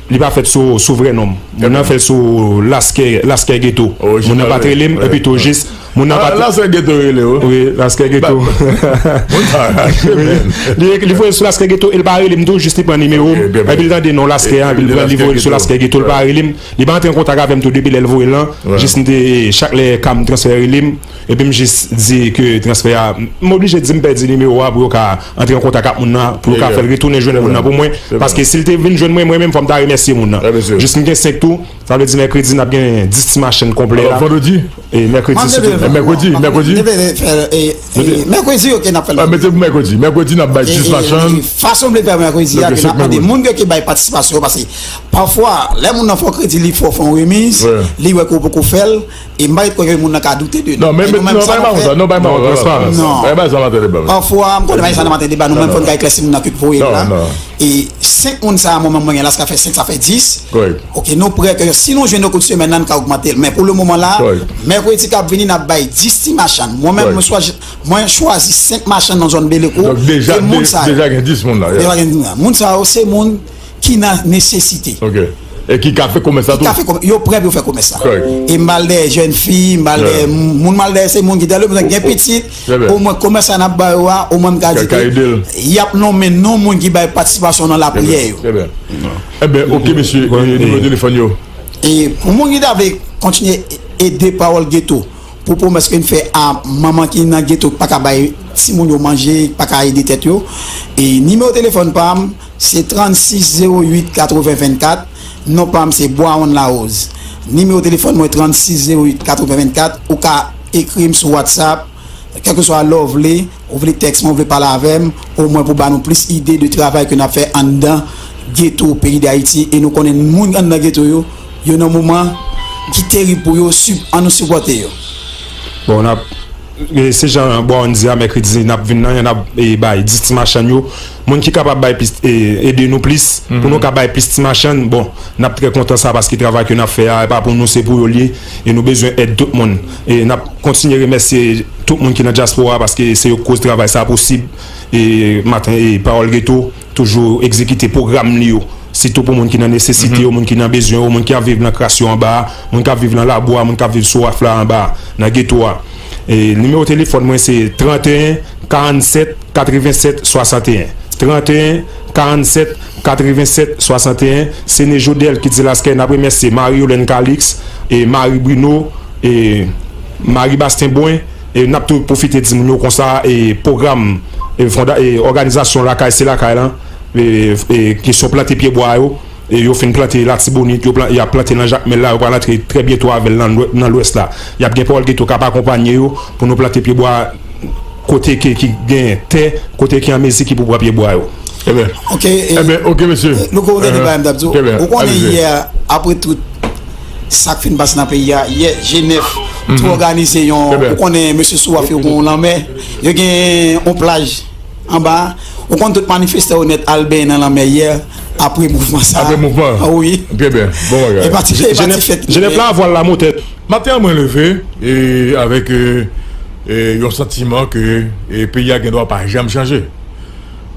Li pa fèt sou, sou vrè non m. Moun nan fè l sou Laskè, Laskè Geto. Moun nan pa t rele m, epi tou jis, moun nan pa t. Laskè Geto rele w? Wi, Laskè Geto. Li, li voye l sou Laskè Geto, e l pa rele m tou, jis li pran nimewo m. Epi l tande non Laskè a, epi l pran, li voye l sou Laskè Geto, l pa rele m. Li pa antre an kontak avè m tou depi lè l voye l lan. Jis m te, chak lè ka m transfè rele m, epi m jis di ke transfè a, m oblije di m pèdi nimewo a pou yo ka antre an kontak ak moun nan, pou yo ka fè l retounen jwenn moun nan pou mwen. Paske si l te vin jwenn mwen, mwen menm fò m ta remèsye moun nan. Jis m gen senk tou, sa vle di mèkredi n ap gen dis ti machann konplè la. Alò, vandredi? E mèkredi sitou. Mèkredi, mèkredi. Mèkredi, ok, n ap fè l. Mete pou mèkredi. Mèkredi, n ap bay dis machann. Fason m vle fè mèkredi a, ke n ap mande moun yo ki bay patisipasyon yo, paske pafwa, lè moun nan fè w kredi, li fè w fè yon remiz, li wè ke w poko fè l, e m pa ret kwè ke moun nan ka doute de nou. Non, men, men, non, pa yon sa, non, pa yon sa. Non. Pafwa, m konnen pa yon sa nan Maten Deba, nou menm fò n ka eklèsi moun nan ki voye l la. E senk moun sa a, mwen menm, mwen gen la, sa ka fè senk, sa fè dis. Ok, nou prè ke si nou jwenn yo kou de semèn nan, n ka ogmante l. Men pou le moman la, mèkredi k ap vini, n ap bay dis ti machann. Mwen menm, mwen chwazi, mwen chwazi senk machann nan zòn Belekou. Donk deja, e moun sa yo, deja gen dis moun la. Deja gen dis moun la. Moun sa yo, se moun ki nan nesesite. Ok. E ki ka fè komès la tou? Ki ka fè komè-, yo prè pou yo fè komès la. E m pa al dèyè jèn fi, m pa al dèyè moun, m pa al dèyè se moun ki dan le bezwen, gen pitit, omwen komès la n ap ba yo a, omwen m ka di ke y ap nonmen non moun ki bay patisipasyon nan lapriyè yo. Trè byen. Ebyen, ok, mesye, nimewo telefòn yo. E pou moun ki ta vle kontinye ede Pawòl Geto, pou pwomès ke n fè a manman ki nan geto ki pa ka bay timoun yo manje, ki pa ka ede tèt yo. E nimewo telefòn pa m, se trannsis zewo uit katreven vennkat. Non pa m, se Bwaonn Larose. Nimewo telefòn mwen, trannsis zewo uit katreven vennkat. Ou ka ekri m sou WhatsApp, kèlkeswa lè w vle, ou vle tèks mwen, ou vle pale avè m, omwen pou ba nou plis ide de travay ke n ap fè anndan geto peyi Dayiti. E nou konnen moun anndan geto yo, yo nan moman ki terib pou yo, si, ann nou sipòte yo. Bon, n ap, e, se jan Bwaonn di a, mèkredi, n ap vin nan, n ap, e, bay dis ti machann yo. Moun ki kapab bay plis, e, ede nou plis, pou nou ka bay plis ti machann, bon, n ap trè kontan sa, paske travay ke n ap fè a, e pa pou nou, se pou yo l ye, e nou bezwen èd tout moun. E n ap kontinye remèsye tout moun ki nan dyaspora, paske se yo k koz travay sa posib. E maten, e Pawòl Geto toujou egzekite pwogram li yo. Sitou pou moun ki nan nesesite yo, moun ki nan bezwen yo, moun ki ap viv nan kras yo anba a, moun k ap viv nan labou a, moun k ap viv sou raf la anba a, nan geto a. E nimewo telefòn mwen se trannteyen karannsèt katrevennsèt swasanteyen. Trannteyen karannsèt katrevennsèt swasanteyen. Se Ne Jodèl ki di Laskè. N ap remèsye Marie Yolène Calix, e Marie Bruno, e Marie Bastien Boin. E n ap tou pwofite di moun yo konsa, e pwogram, e fonda-, e òganizasyon Lakay se Lakay lan, e, e kesyon plante pyebwa yo, e yo fin plante Latibonit, yo plan-, y ap plante nan Jakmèl la, yo pral antre trè byento avè l nan lwè-, nan lwès la. Y ap gen Pawòl Geto k ap akonpanye yo pou nou plante pyebwa kote ke ki genyen tè, kote ki an mezi ki pou pran pye bwa yo. Ebyen, Ok, e, ebyen, ok, mesye. Louko, ou tande bagay m t ap di w. Ou konnen yè, apre tout sa k fin pase nan peyi a, yè G nèf te òganize yon, ou konnen mesye Souaf yo gen yon lanmè, yo gen yon plaj anba. Ou konn tout manifestan yo nèt al benyen nan lanmè yè apre mouvman sa. Apre mouvman an. Wi. Trè byen. Bon bagay. E pati, e pati fèt. Jenèf la, vwal la monte. Maten an, mwen leve e avèk e, e, yon santiman ke e, peyi a gen dwa pa janm chanje.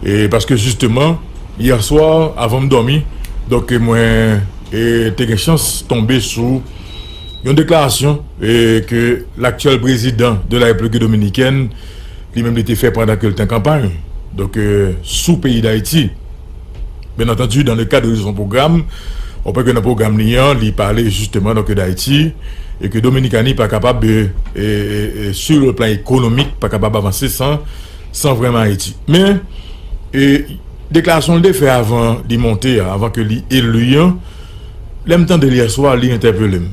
E paske jisteman, yè swa, avan m dòmi, donk mwen e, te gen chans tonbe sou yon deklarasyon e, ke laktyèl prezidan de la Repiblik Dominikèn li menm li te fè pandan ke l te an kanpay, donk, e, sou peyi Dayiti. Byen antandi, dans le cadre de son programme, ou pè ke nan pwogram li an, li pale jisteman donk Dayiti, e ke Dominikani pa kapab, e, e, e, e, sur le plan économique, pa kapab avanse san, san vrèman Ayiti. Men, e, deklarasyon l te fè avan li monte a, avan ke li eli an, lè m tande l yè swa, li entèpele m.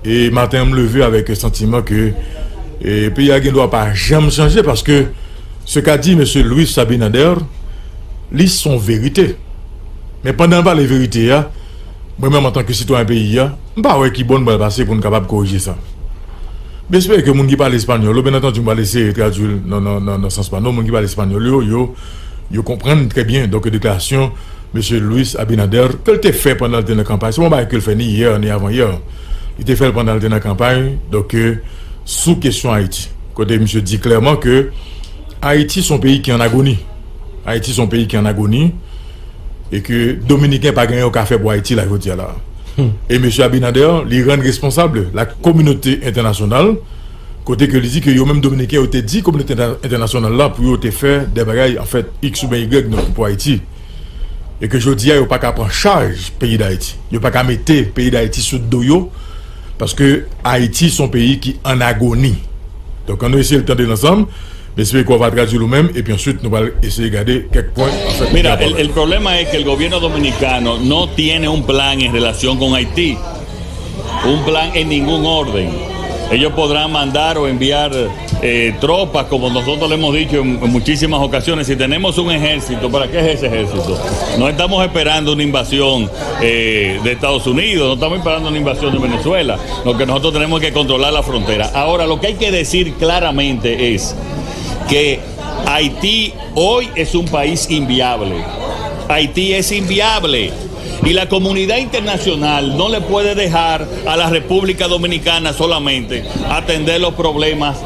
E maten an, m leve avèk santiman ke e, peyi a gen dwa pa janm chanje, paske ce qu'a dit mesye Luis Abinader, li se yon verite. Men pandan l pale verite a, mwen menm antanke sitwayen peyi a, m pa wè ki bò n pral pase pou n kapab korije sa. M espere ke moun ki pale espanyòl yo, byen antandi, m pral eseye tradui l nan, nan, nan, nan sans pa nou, moun ki pale espanyòl yo, yo, yo konprann trè byen, donk, deklarasyon mesye Luis Abinader, ke l te fè pandan l te nan kanpay. Se pa yon bagay ke l fè ni yè, ni avan yè. Li te fè l pandan l te nan kanpay, donk, e, sou kesyon Ayiti. Kote misye di klèman ke Ayiti se yon peyi ki an agoni. Ayiti se yon peyi ki an agoni. E ke Dominiken pa gen anyen yo ka fè pou Ayiti la jodi a la. E mesye Abinader, li rann responsab la kominote entènasyonal, kote ke li di ke yo menm Dominiken yo te di kominote entè- entènasyonal la pou yo te fè de bagay, anfèt, X oubyen Y, donk, pou Ayiti. E ke jodi a, yo pa ka pran chaj peyi Dayiti. Yo pa ka mete peyi Dayiti sou do yo, paske Ayiti se yon peyi ki an agoni. Donk, ann nou eseye l tande l ansanm. M espere ke w va tradui l ou menm, epi answit, nou pral eseye gade kèk pwen, anfèt, ki Mira, el, enpòtan. El problema es que el gobierno dominicano no tiene un plan en relación con Haití. Un plan en ningún orden. Ellos podrán mandar o enviar eh, tropas, como nosotros le hemos dicho en, en muchísimas ocasiones, si tenemos un ejército, ¿para qué es ese ejército? No estamos esperando una invasión eh, de Estados Unidos, no estamos esperando una invasión de Venezuela. Lo que nosotros tenemos es que controlar la frontera. Ahora, lo que hay que decir claramente es que Haití hoy es un país inviable. Haití es inviable. Y la comunidad internacional no le puede dejar a la República Dominicana solamente atender los problemas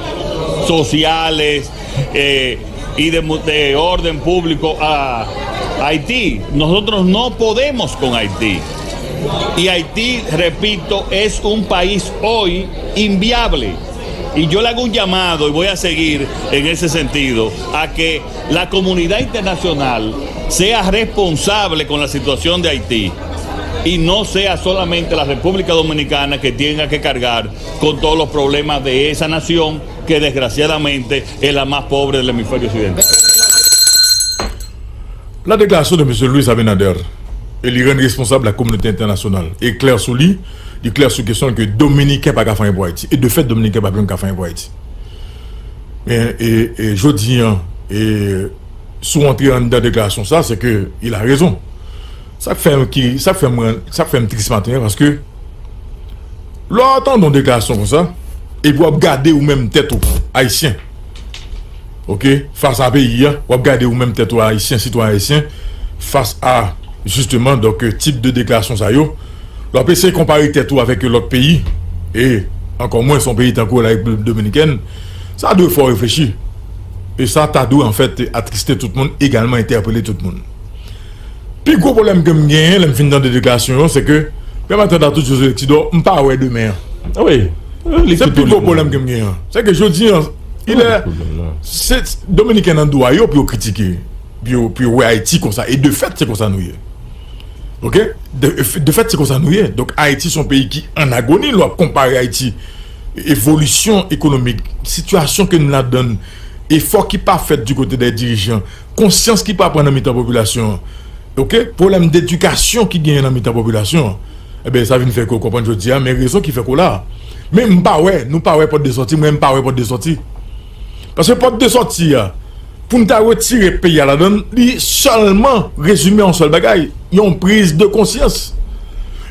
sociales eh, y de, de orden público a Haití. Nosotros no podemos con Haití. Y Haití, repito, es un país hoy inviable. Y yo le hago un llamado, y voy a seguir en ese sentido, a que la comunidad internacional sea responsable con la situación de Haití y no sea solamente la República Dominicana que tenga que cargar con todos los problemas de esa nación que desgraciadamente es la más pobre del hemisferio occidental. La déclaration de mesye Luis Abinader, e li rann responsab la kominote entènasyonal. E klè sou li, li klè sou kesyon ke Dominiken pa ka fè anyen pou Ayiti. E de fèt, Dominiken pa menm ka fè anyen pou Ayiti. Men, e, e jodi an, e, si w antre anndan deklarasyon sa, se ke il a rezon. Sa k fè m ki, sa k fè m, sa k fè m tris maten an, paske lè w tande yon deklarasyon konsa, epi w ap gade ou menm tèt ou, Ayisyen, ok, fas a peyi a, w ap gade ou menm tèt ou, Ayisyen, sitwayen ayisyen, fas a, jisteman, donk, tip de deklarasyon sa yo, lè w ap eseye konpare tèt ou avèk lòt peyi, e ankò mwens yon peyi tankou la Repiblik Dominikèn, sa dwe fè w reflechi. E sa ta dwe, anfèt, atriste tout moun, egalman entèpele tout moun. Pi gwo pwoblèm ke m genyen lè m fin tande deklarasyon yo, se ke, pèmèt m ta tout José Lectidor, m pa wè demen an. Wi. Se pi gwo pwoblèm ke m genyen an. Se ke jodi an, il est, se Dominiken nan dwa yo pou yo kritike, pou yo, pou yo wè Ayiti konsa. E de fèt, se konsa nou ye. Ok? De, de fèt, se konsa nou ye. Donk, Ayiti se yon peyi ki an agoni. Lè w ap konpare Ayiti, evolisyon ekonomik, sitiyasyon ke n ladan, efò ki pa fèt di kote dè dirijan, konsyans ki pa pran nan mitan popilasyon an. Ok? Pwoblèm dedikasyon ki genyen nan mitan popilasyon an. Ebyen, sa vin fè ke w konprann jodi a, men rezon ki fè ke w la. Men m pa wè, nou pa wè pòt de sòti, mwen m pa wè pòt de sòti. Paske pòt de sòti a, pou n ta retire peyi a ladan l, li sèlman rezime yon sèl bagay, yon priz de konsyans.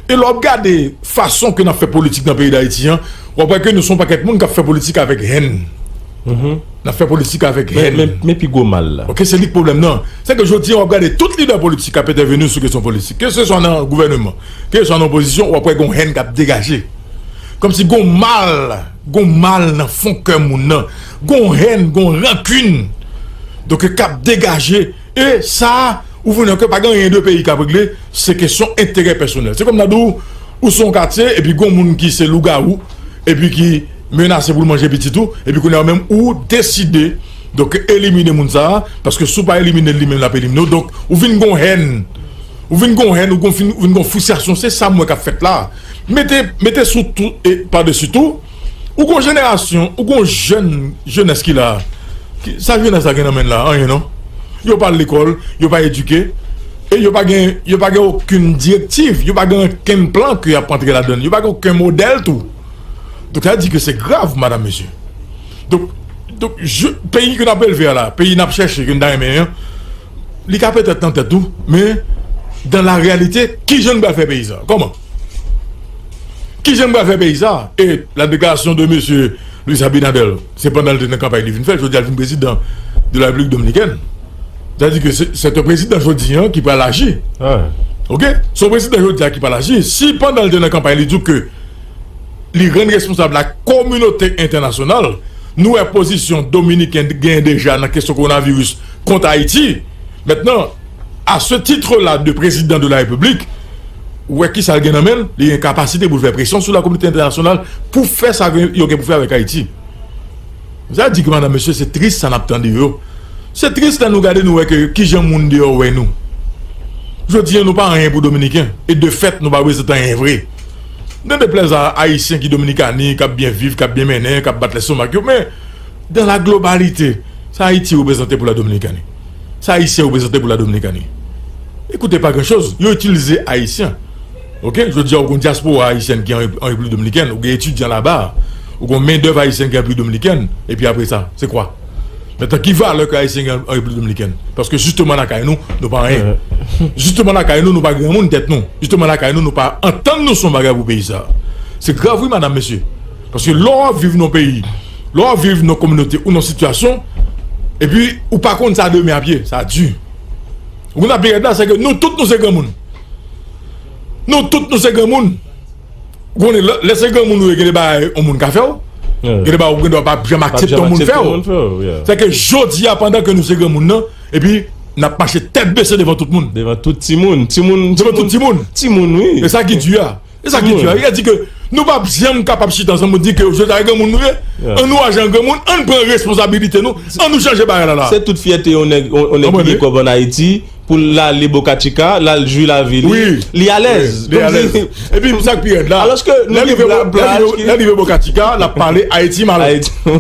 E lè w ap gade fason ke n ap fè politik nan peyi Dayiti an, w ap wè ke nou se yon pakèt moun k ap fè politik avèk hèn. N ap fè politik avèk hèn. Men, men, men pi gwo mal la. Ok, se li k pwoblèm nan. Se ke jodi an, w ap gade tout lidè politik k ap entèveni sou kesyon politik. Ke se swa nan gouvèneman, ke se swa nan opozisyon, w ap wè gon hèn k ap degaje. Kòmsi gon mal, gon mal nan fon kè moun nan. Gon hèn, gon rankin. Donk, k ap degaje. E sa, ou vin wè ke pa gen anyen de peyi k ap regle, se kesyon enterè pèsonèl. Se kòm nan di w, ou se yon katye, epi gon moun ki se lougawou, epi ki menase pou l manje pitit ou, epi kounye a menm ou deside, donk, elimine moun sa a, paske si w pa elimine l, li menm l ap elimine w. Donk, ou vin gon hèn. Ou vin gon hèn, ou gon fin, ou vin gon fristrasyon. Se sa m wè k ap fèt la. Mete, mete sou tou, e padesi tou, ou gon jenerasyon, ou gon jèn, jenès ki la. Ki, sa jenès la gen nan men l la? Anyen non. Yo pa al lekòl, yo pa edike, e yo pa gen, yo pa gen okenn direktiv, yo pa gen okenn plan ke y ap antre ladan l, yo pa gen okenn modèl tou. Donk, sa di ke se grav, madanm, mesye. Donk, donk, je, peyi ke n ap elve a la, peyi n ap chèche, ke n ta renmen an, li ka petèt nan tèt ou, men, dans la réalité, kijan n pral fè peyi sa? Kòman? Kijan n pral fè peyi sa? E la déclaration de mesye Luis Abinader, se pandan l te nan kanpay li vin fè, jodi a l vin prezidan de la Repiblik Dominikèn. Sa di ke se, se yon prezidan jodi an ki pral aji. Ok? Se yon prezidan jodi a ki pral aji. Si pandan l te nan kanpay li di w ke li rann responsab la kominote entènasyonal, nou wè pozisyon dominiken genyen deja nan kesyon kowonaviris kont Ayiti. Mentnan, à ce titre-là de président de la République, ou wè kisa l gen nan men l, li gen kapasite pou l fè presyon sou la kominote entènasyonal pou fè sa ke yo gen pou fè avèk Ayiti. Sa di ke madanm, mesye, se tris sa n ap tande yo. Se tris lè nou gade, nou wè ke kijan moun deyò wè nou. Jodi a, nou pa anyen pou Dominiken. E de fèt, nou pa reprezante anyen vre. Nan deplèz a Ayisyen ki Dominikani, k ap byen viv, k ap byen mennen, k ap bat lestomak yo, men, dans la globalité, sa Ayiti reprezante pou la Dominikani? Sa Ayisyen reprezante pou la Dominikani? Ekoute, pa gran choz. Yo itilize Ayisyen. Ok? Jodi a, ou gon dyaspora ayisyèn ki an, an Repiblik Dominikèn, ou gen etidyan laba, ou gon mendèv ayisyèn ki an Repiblik Dominikèn, epi apre sa, se kwa? Mentnan, ki valè ke Ayisyen gen an Repiblik Dominikèn? Paske jisteman lakay nou, nou pa anyen. Jisteman lakay nou, nou pa granmoun tèt nou. Jisteman lakay nou, nou pa antann nou sou yon bagay pou peyi sa. Se grav wi, madanm, mesye. Paske lè w ap viv nan yon peyi, lè w ap viv nan yon kominote ou nan yon sitiyasyon, epi ou pa konn sa demen ap ye, sa di. Ou konn sa pi rèd la, se ke nou tout nou se granmoun. Nou tout nou se granmoun. Ou konnen, lè, lè se granmoun ou ye, gen de bagay yon moun ka fè w. Gen de bagay ou gen dwa pa janm aksepte yon moun fè w. Se ke jodi a, pandan ke nou se granmoun nan, epi n ap mache tèt bese devan tout moun. Devan tout timoun. Timoun, devan tout timoun. Timoun, wi. E sa ki di a. E sa ki di a. Li di ke nou p ap janm kapab chita ansanm pou di ke jodi a granmoun nou ye. An nou aji an granmoun, an n pran responsabilite nou, an nou chanje bagay la la. Se tout fyète yon nèg, yon, yon nèg ki gen kòb ann Ayiti, pou l ale Boca Chica, l al jwi lavi li, li alèz. Epi sa k pi rèd la, alòske nou gen plaj ki, lè l rive Boca Chica, l ap pale Ayiti mal.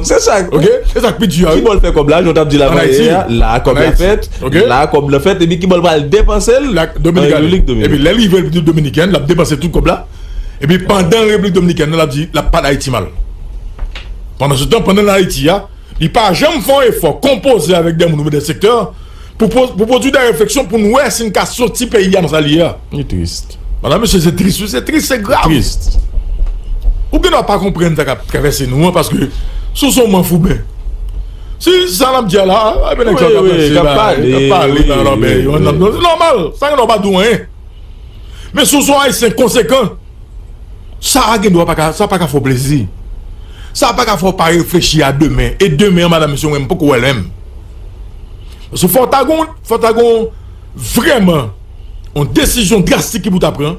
Se sa. Ok? Se sa k pi di a, wi. Ki bò l fè kòb la, jan w t ap di l avan yè a, la kòb la fèt, la kòb la fèt, epi ki bò l pral depanse l? Repiblik Dominikèn. Epi lè l rive Repiblik Dominikèn, l ap depanse tout kòb la. Epi pandan Repiblik Dominikèn nan, l ap di, l ap pale Ayiti mal. Pandan se tan, pandan l Ayiti a, li pa janm fè yon efò konpoze avèk de moun oubyen de sektè pou, pou, pou pwodui de refleksyon pou n wè si n ka soti peyi a nan sa l ye a. Li tris. Madanm, mesye, se tris, wi, se tris, se grav. Tris. Ou gen dwa pa konprann sa k ap travèse nou an, paske si w se yon manfouben, si sa n ap di a la, a, ebyen nèg sa yo k ap pale, k ap pale nan lòbèy yo, se nòmal, sa gen dwa pa di w anyen. Men si w se yon Ayisyen konsekan, sa a gen dwa pa ka, sa pa ka fè w plezi. Sa pa ka fè w pa reflechi a demen. E demen an, madanm, mesye, mwen, m poko wè l menm. Paske fò ta gon, fò ta gon vrèman yon desizyon drastik ki pou ta pran,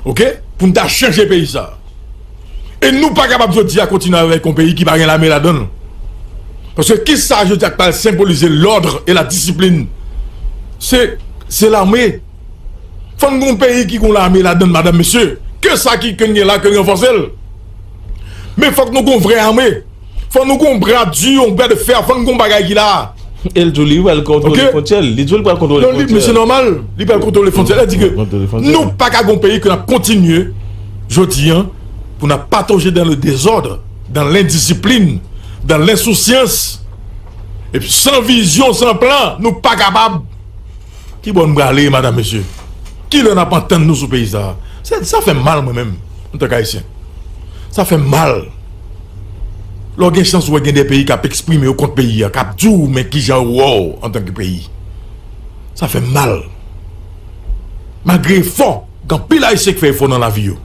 ok, pou n ta chanje peyi sa. E nou pa kapab jodi a kontinye avèk yon peyi ki pa gen lame ladan l. Paske kisa jodi a k pral senbolize lòd e la disiplin? Se, se lame. Fò n gen yon peyi ki gen yon lame ladan l, madanm, mesye. Ke sa ki, ke n gen la, ke n ranfòse l. Men fòk nou gen yon vrè ame. Fò nou gen yon bra di, yon bra de fè. Fò n gen yon bagay ki la. E l di w li pral kontwole fwontyè l. Li di w li pral kontwole fwontyè l. Non, li, men se nòmal. Li pral kontwole fwontyè l. Sa di ke nou pa ka gen yon peyi ke n ap kontinye jodi a pou n ap patoje dans le désordre, dans l'indiscipline, dans l'insouciance. Epi san vizyon, san plan, nou pa kapab. Ki bò n prale, madanm, mesye? Ki lè n ap antann nou sou peyi sa a? Sa, sa fè m mal, mwen menm, antank Ayisyen. Sa fè m mal. Lè w gen chans wè gen de peyi k ap eksprime yo kont peyi a, k ap di w, men kijan yo wè w antank peyi. Sa fè m mal. Malgre efò, gen anpil Ayisyen k fè efò nan lavi yo.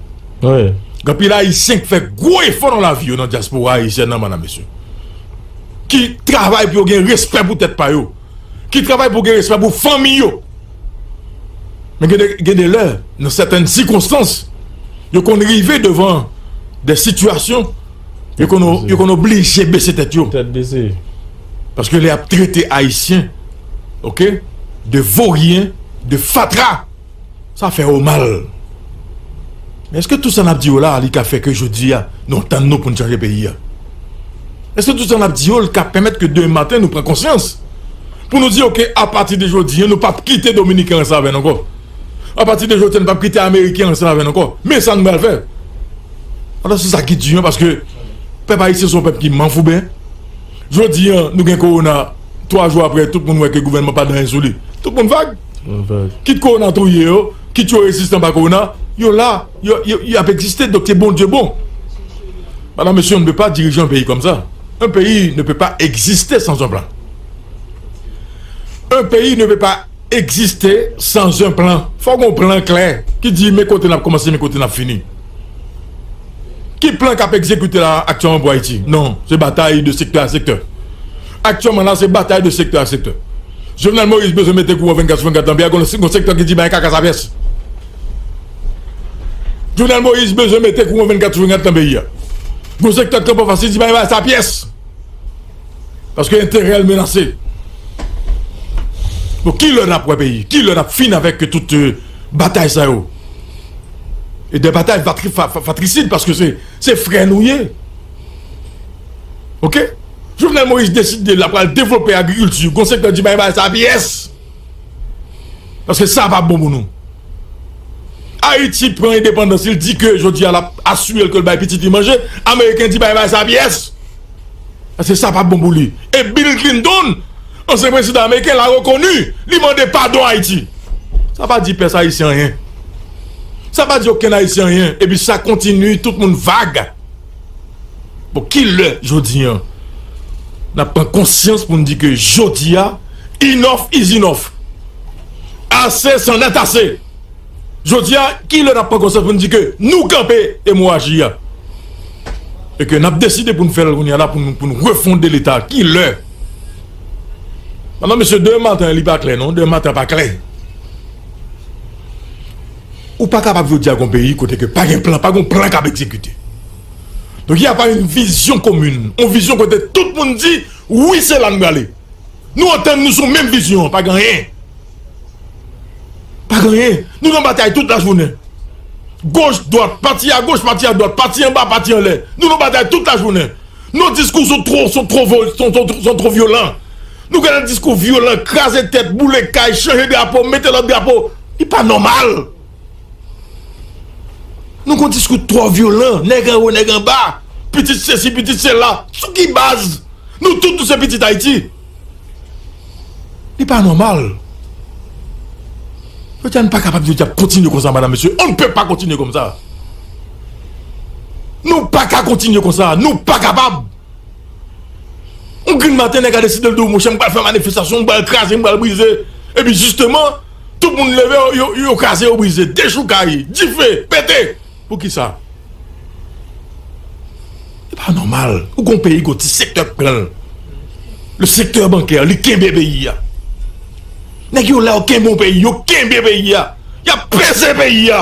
Gen anpil Ayisyen k fè gwo efò nan lavi yo nan dyaspora ayisyèn nan, madanm, mesye. Ki travay pou yo gen respè pou tèt pa yo. Ki travay pou gen respè pou fanmi yo. Men gen de, gen de lè, nan sètèn sikonstans, yo konn rive devan de sitiyasyon, yo konn, yo konn oblije bese tèt yo. Tèt bese. Paske lè y ap trete Ayisyen, oke, de voryen, de fatra, sa fè yo mal. Men èske tout sa n ap di yo la, li ka fè ke jodi a, nou antann nou pou n chanje peyi a? Èske tout sa n ap di yo, li ka pèmèt ke demen maten nou pran konsyans? Pou nou di, oke, apati de jodi a, nou p ap kite Dominiken ansanm avè n ankò. Apati de jodi a, nou p ap kite Ameriken ansanm avè n ankò. Men sa nou pral fè. Alò, se sa ki di an, paske pèp ayisyen se yon pèp ki manfouben. Jodi a, nou gen kowona, twa jou apre, tout moun wè ke gouvènman pa di anyen sou li. Tout moun vag. Kit kowona touye yo, kit yo reziste anba kowona, yo la, yo, yo, y ap egziste, donk se Bondye bon. Madanm, mesye, on ne peut pas diriger un pays comme ça. Un pays ne peut pas exister sans un plan. Un pays ne peut pas exister sans un plan. Fò gen yon plan klè ki di men kote n ap kòmanse, men kote n ap fini. Ki plan k ap egzekite la aktyèlman pou Ayiti? Non, se batay de sektè a sektè. Aktyèlman la, se batay de sektè a sektè. Jovenel Moïse bezwen mete kouran vennkat sou vennkat nan peyi a, gon, gon sektè ki di bay kaka sa pyès. Jovenel Moïse bezwen mete kouran vennkat sou vennkat nan peyi a. Gon sektè k kanpe anfas li di bay, bay sa pyès. Paske enterè l menase. Bon, ki lè n ap wè peyi? Ki lè n ap fin avèk tout, euh, batay sa yo? E de batay vatri-, fa-, fa-, fatrisid, paske se, se frè nou ye. Oke? Jovenel Moïse deside l ap pral devlope agrikilti. Gon sektè di bay, bay sa pyès. Paske sa p ap bon pou nou. Ayiti pran endepandans, li di ke jodi a l ap asire l ke l bay pitit li manje. Ameriken di bay, bay sa pyès. Paske sa p ap bon pou li. E Bill Clinton, ansyen prezidan ameriken, la rekoni, li mande padon Ayiti. Sa pa di pèp ayisyen anyen. Sa pa di okenn ayisyen anyen. Epi sa kontinye, tout moun vag. Bon, ki lè jodi a n ap pran konsyans pou n di ke jodi a, enough is enough. Ase, c'en-est assez. Jodi a, ki lè n ap pran konsyans pou n di ke nou kanpe emoraji a? E ke n ap deside pou n fè l kounye a la, pou n, pou n refonde Leta. Ki lè? Madanm, mesye, demen maten, li pa klè, non. Demen maten pa klè. Ou pa kapab jodi a gon peyi kote ke pa gen plan, pa gen plan k ap egzekite. Donk, y a pa yon vizyon komin, yon vizyon kote tout moun di, wi, se la n prale. Nou antann nou sou menm vizyon an, pa gen anyen. Pa gen anyen. Nou nan batay tout lajounen. Goch, dwat, pati agoch, pati adwat, pati anba, pati anlè. Nou nan batay tout lajounen. Nou diskou sou twò, sou twò vo-, sou, sou, sou twò vyolan. Nou gen diskou vyolan, kraze tèt, boule kay, chanje drapo, mete lòt drapo. Li pa nòmal. Nou gon diskou twò vyolan, nèg anwo, nèg anba, pitit sesi, pitit sela. Sou ki baz? Nou tout, nou se pitit Ayiti. Li pa nòmal. Jodi a, nou pa kapab jodi a kontinye konsa, madanm, mesye. On ne peut pas continuer comme ça. Nou pa ka kontinye konsa. Nou pa kapab. Yon grenn maten, nèg la deside l di w, monchè, m pral fè manifestasyon, m pral kraze, m pral brize. Epi jisteman, tout moun leve, yo, yo, yo kraze, yo brize. Dechoukay, dife, pete. Poukisa? Se pa nòmal. Ou gon peyi, gon ti sektè k pran l. Le sektè bankè, li kenbe peyi a. Nèg yo la, yo kenbe yon peyi, yo kenbe peyi a. Y ap peze peyi a.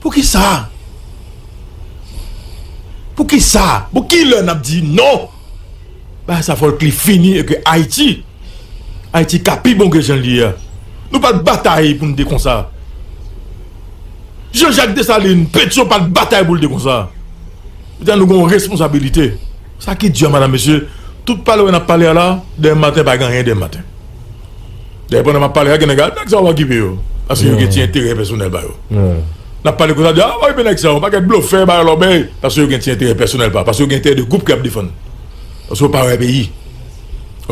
Poukisa? Poukisa? Pou ki lè n ap di non? Bagay sa fòk li fini e ke Ayiti, Ayiti ka pi bon ke jan l ye a. Nou pa t batay pou n te konsa. Jean Jacques Dessalines, Pétion pa t batay pou l te konsa. Jodi a nou gen yon responsabilite. Sa ki di a, madanm, mesye, tout pale wè n ap pale a la, demen maten pa gen anyen demen maten. Dayè, pandan m ap pale a, gen nèg la, nèg sa yo okipe yo. Paske yo gen ti enterè pèsonèl pa yo. N ap pale konsa, di, a, okipe nèg sa yo, yon pakèt blofè, bagay lòbèy. Paske yo gen ti enterè pèsonèl pa, paske yo gen enterè de gwoup ke y ap defann. Paske yo pa wè peyi.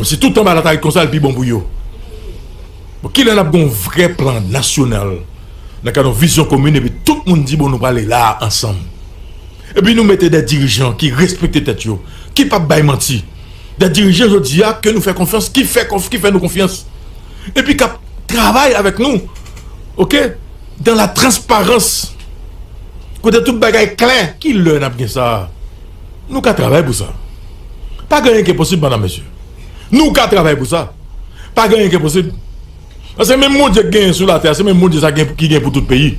Si tout anba latayit konsa, l pi bon pou yo. Bon, kilè n ap gen yon vrè plan nasyonal nan kad yon vizyon komin, epi tout moun di, bon, nou prale la a ansanm. Epi nou mete de dirijan ki respekte tèt yo, ki p ap bay manti. De dirijan jodi a ke nou fè konfyans, ki fè konf, ki fè nou konfyans. Epi k ap travay avèk nou, oke, dans la transparence. Kote tout bagay klè, kilè n ap gen sa a? Nou ka travay pou sa. Pa gen anyen ki enposib, madam, mesye. Nou ka travay pou sa. Pa gen anyen ki enposib. Paske menm Bondye ki genyen sou latè a, se menm Bondye sa gen, ki gen pou tout peyi.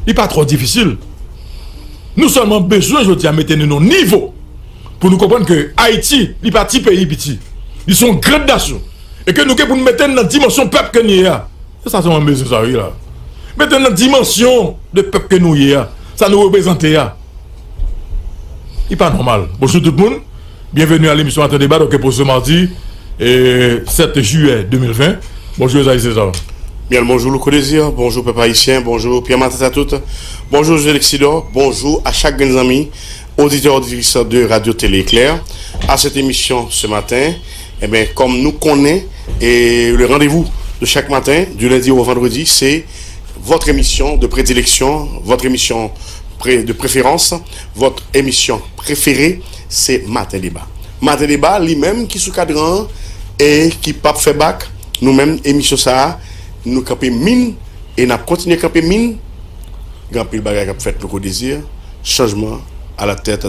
Li pa twò difisil. Nou sèlman bezwen jodi a mete nou nan yon nivo pou nou konprann ke Ayiti, li pa ti peyi piti. Li se yon grand nasyon. E ke nou gen pou nou mete n nan dimansyon pèp ke n ye a. Se sa sèlman m bezwen sa wi la. Mete n nan dimansyon de pèp ke nou ye a. Sa nou reprezante a. Li pa nòmal. Bonjou tout moun. Bienvenue à l'émission Matin Débat, donc pour ce mardi eh, sept juillet deux mille vingt. Bonjou Esaïe César. Byen, bonjou Louko Désir, bonjou pèp ayisyen, bonjou Pierre Martin Satout, bonjou José Lexidor, bonjou a chak grenn zanmi, oditè, oditris de Radio Télé Éclair. À cette émission ce matin, eh bien, comme nous connaît et le rendez-vous de chaque matin, du lundi au vendredi, c'est votre émission de prédilection, votre émission pré- de préférence, votre émission préférée, c'est Matin Débat. Matin Débat, li menm ki sou kadran e ki p ap fè bak, nou menm, emisyon sa a, nou kanpe min e n ap kontinye kanpe min. Gen anpil bagay k ap fèt, Louko Désir, chanjman à la tête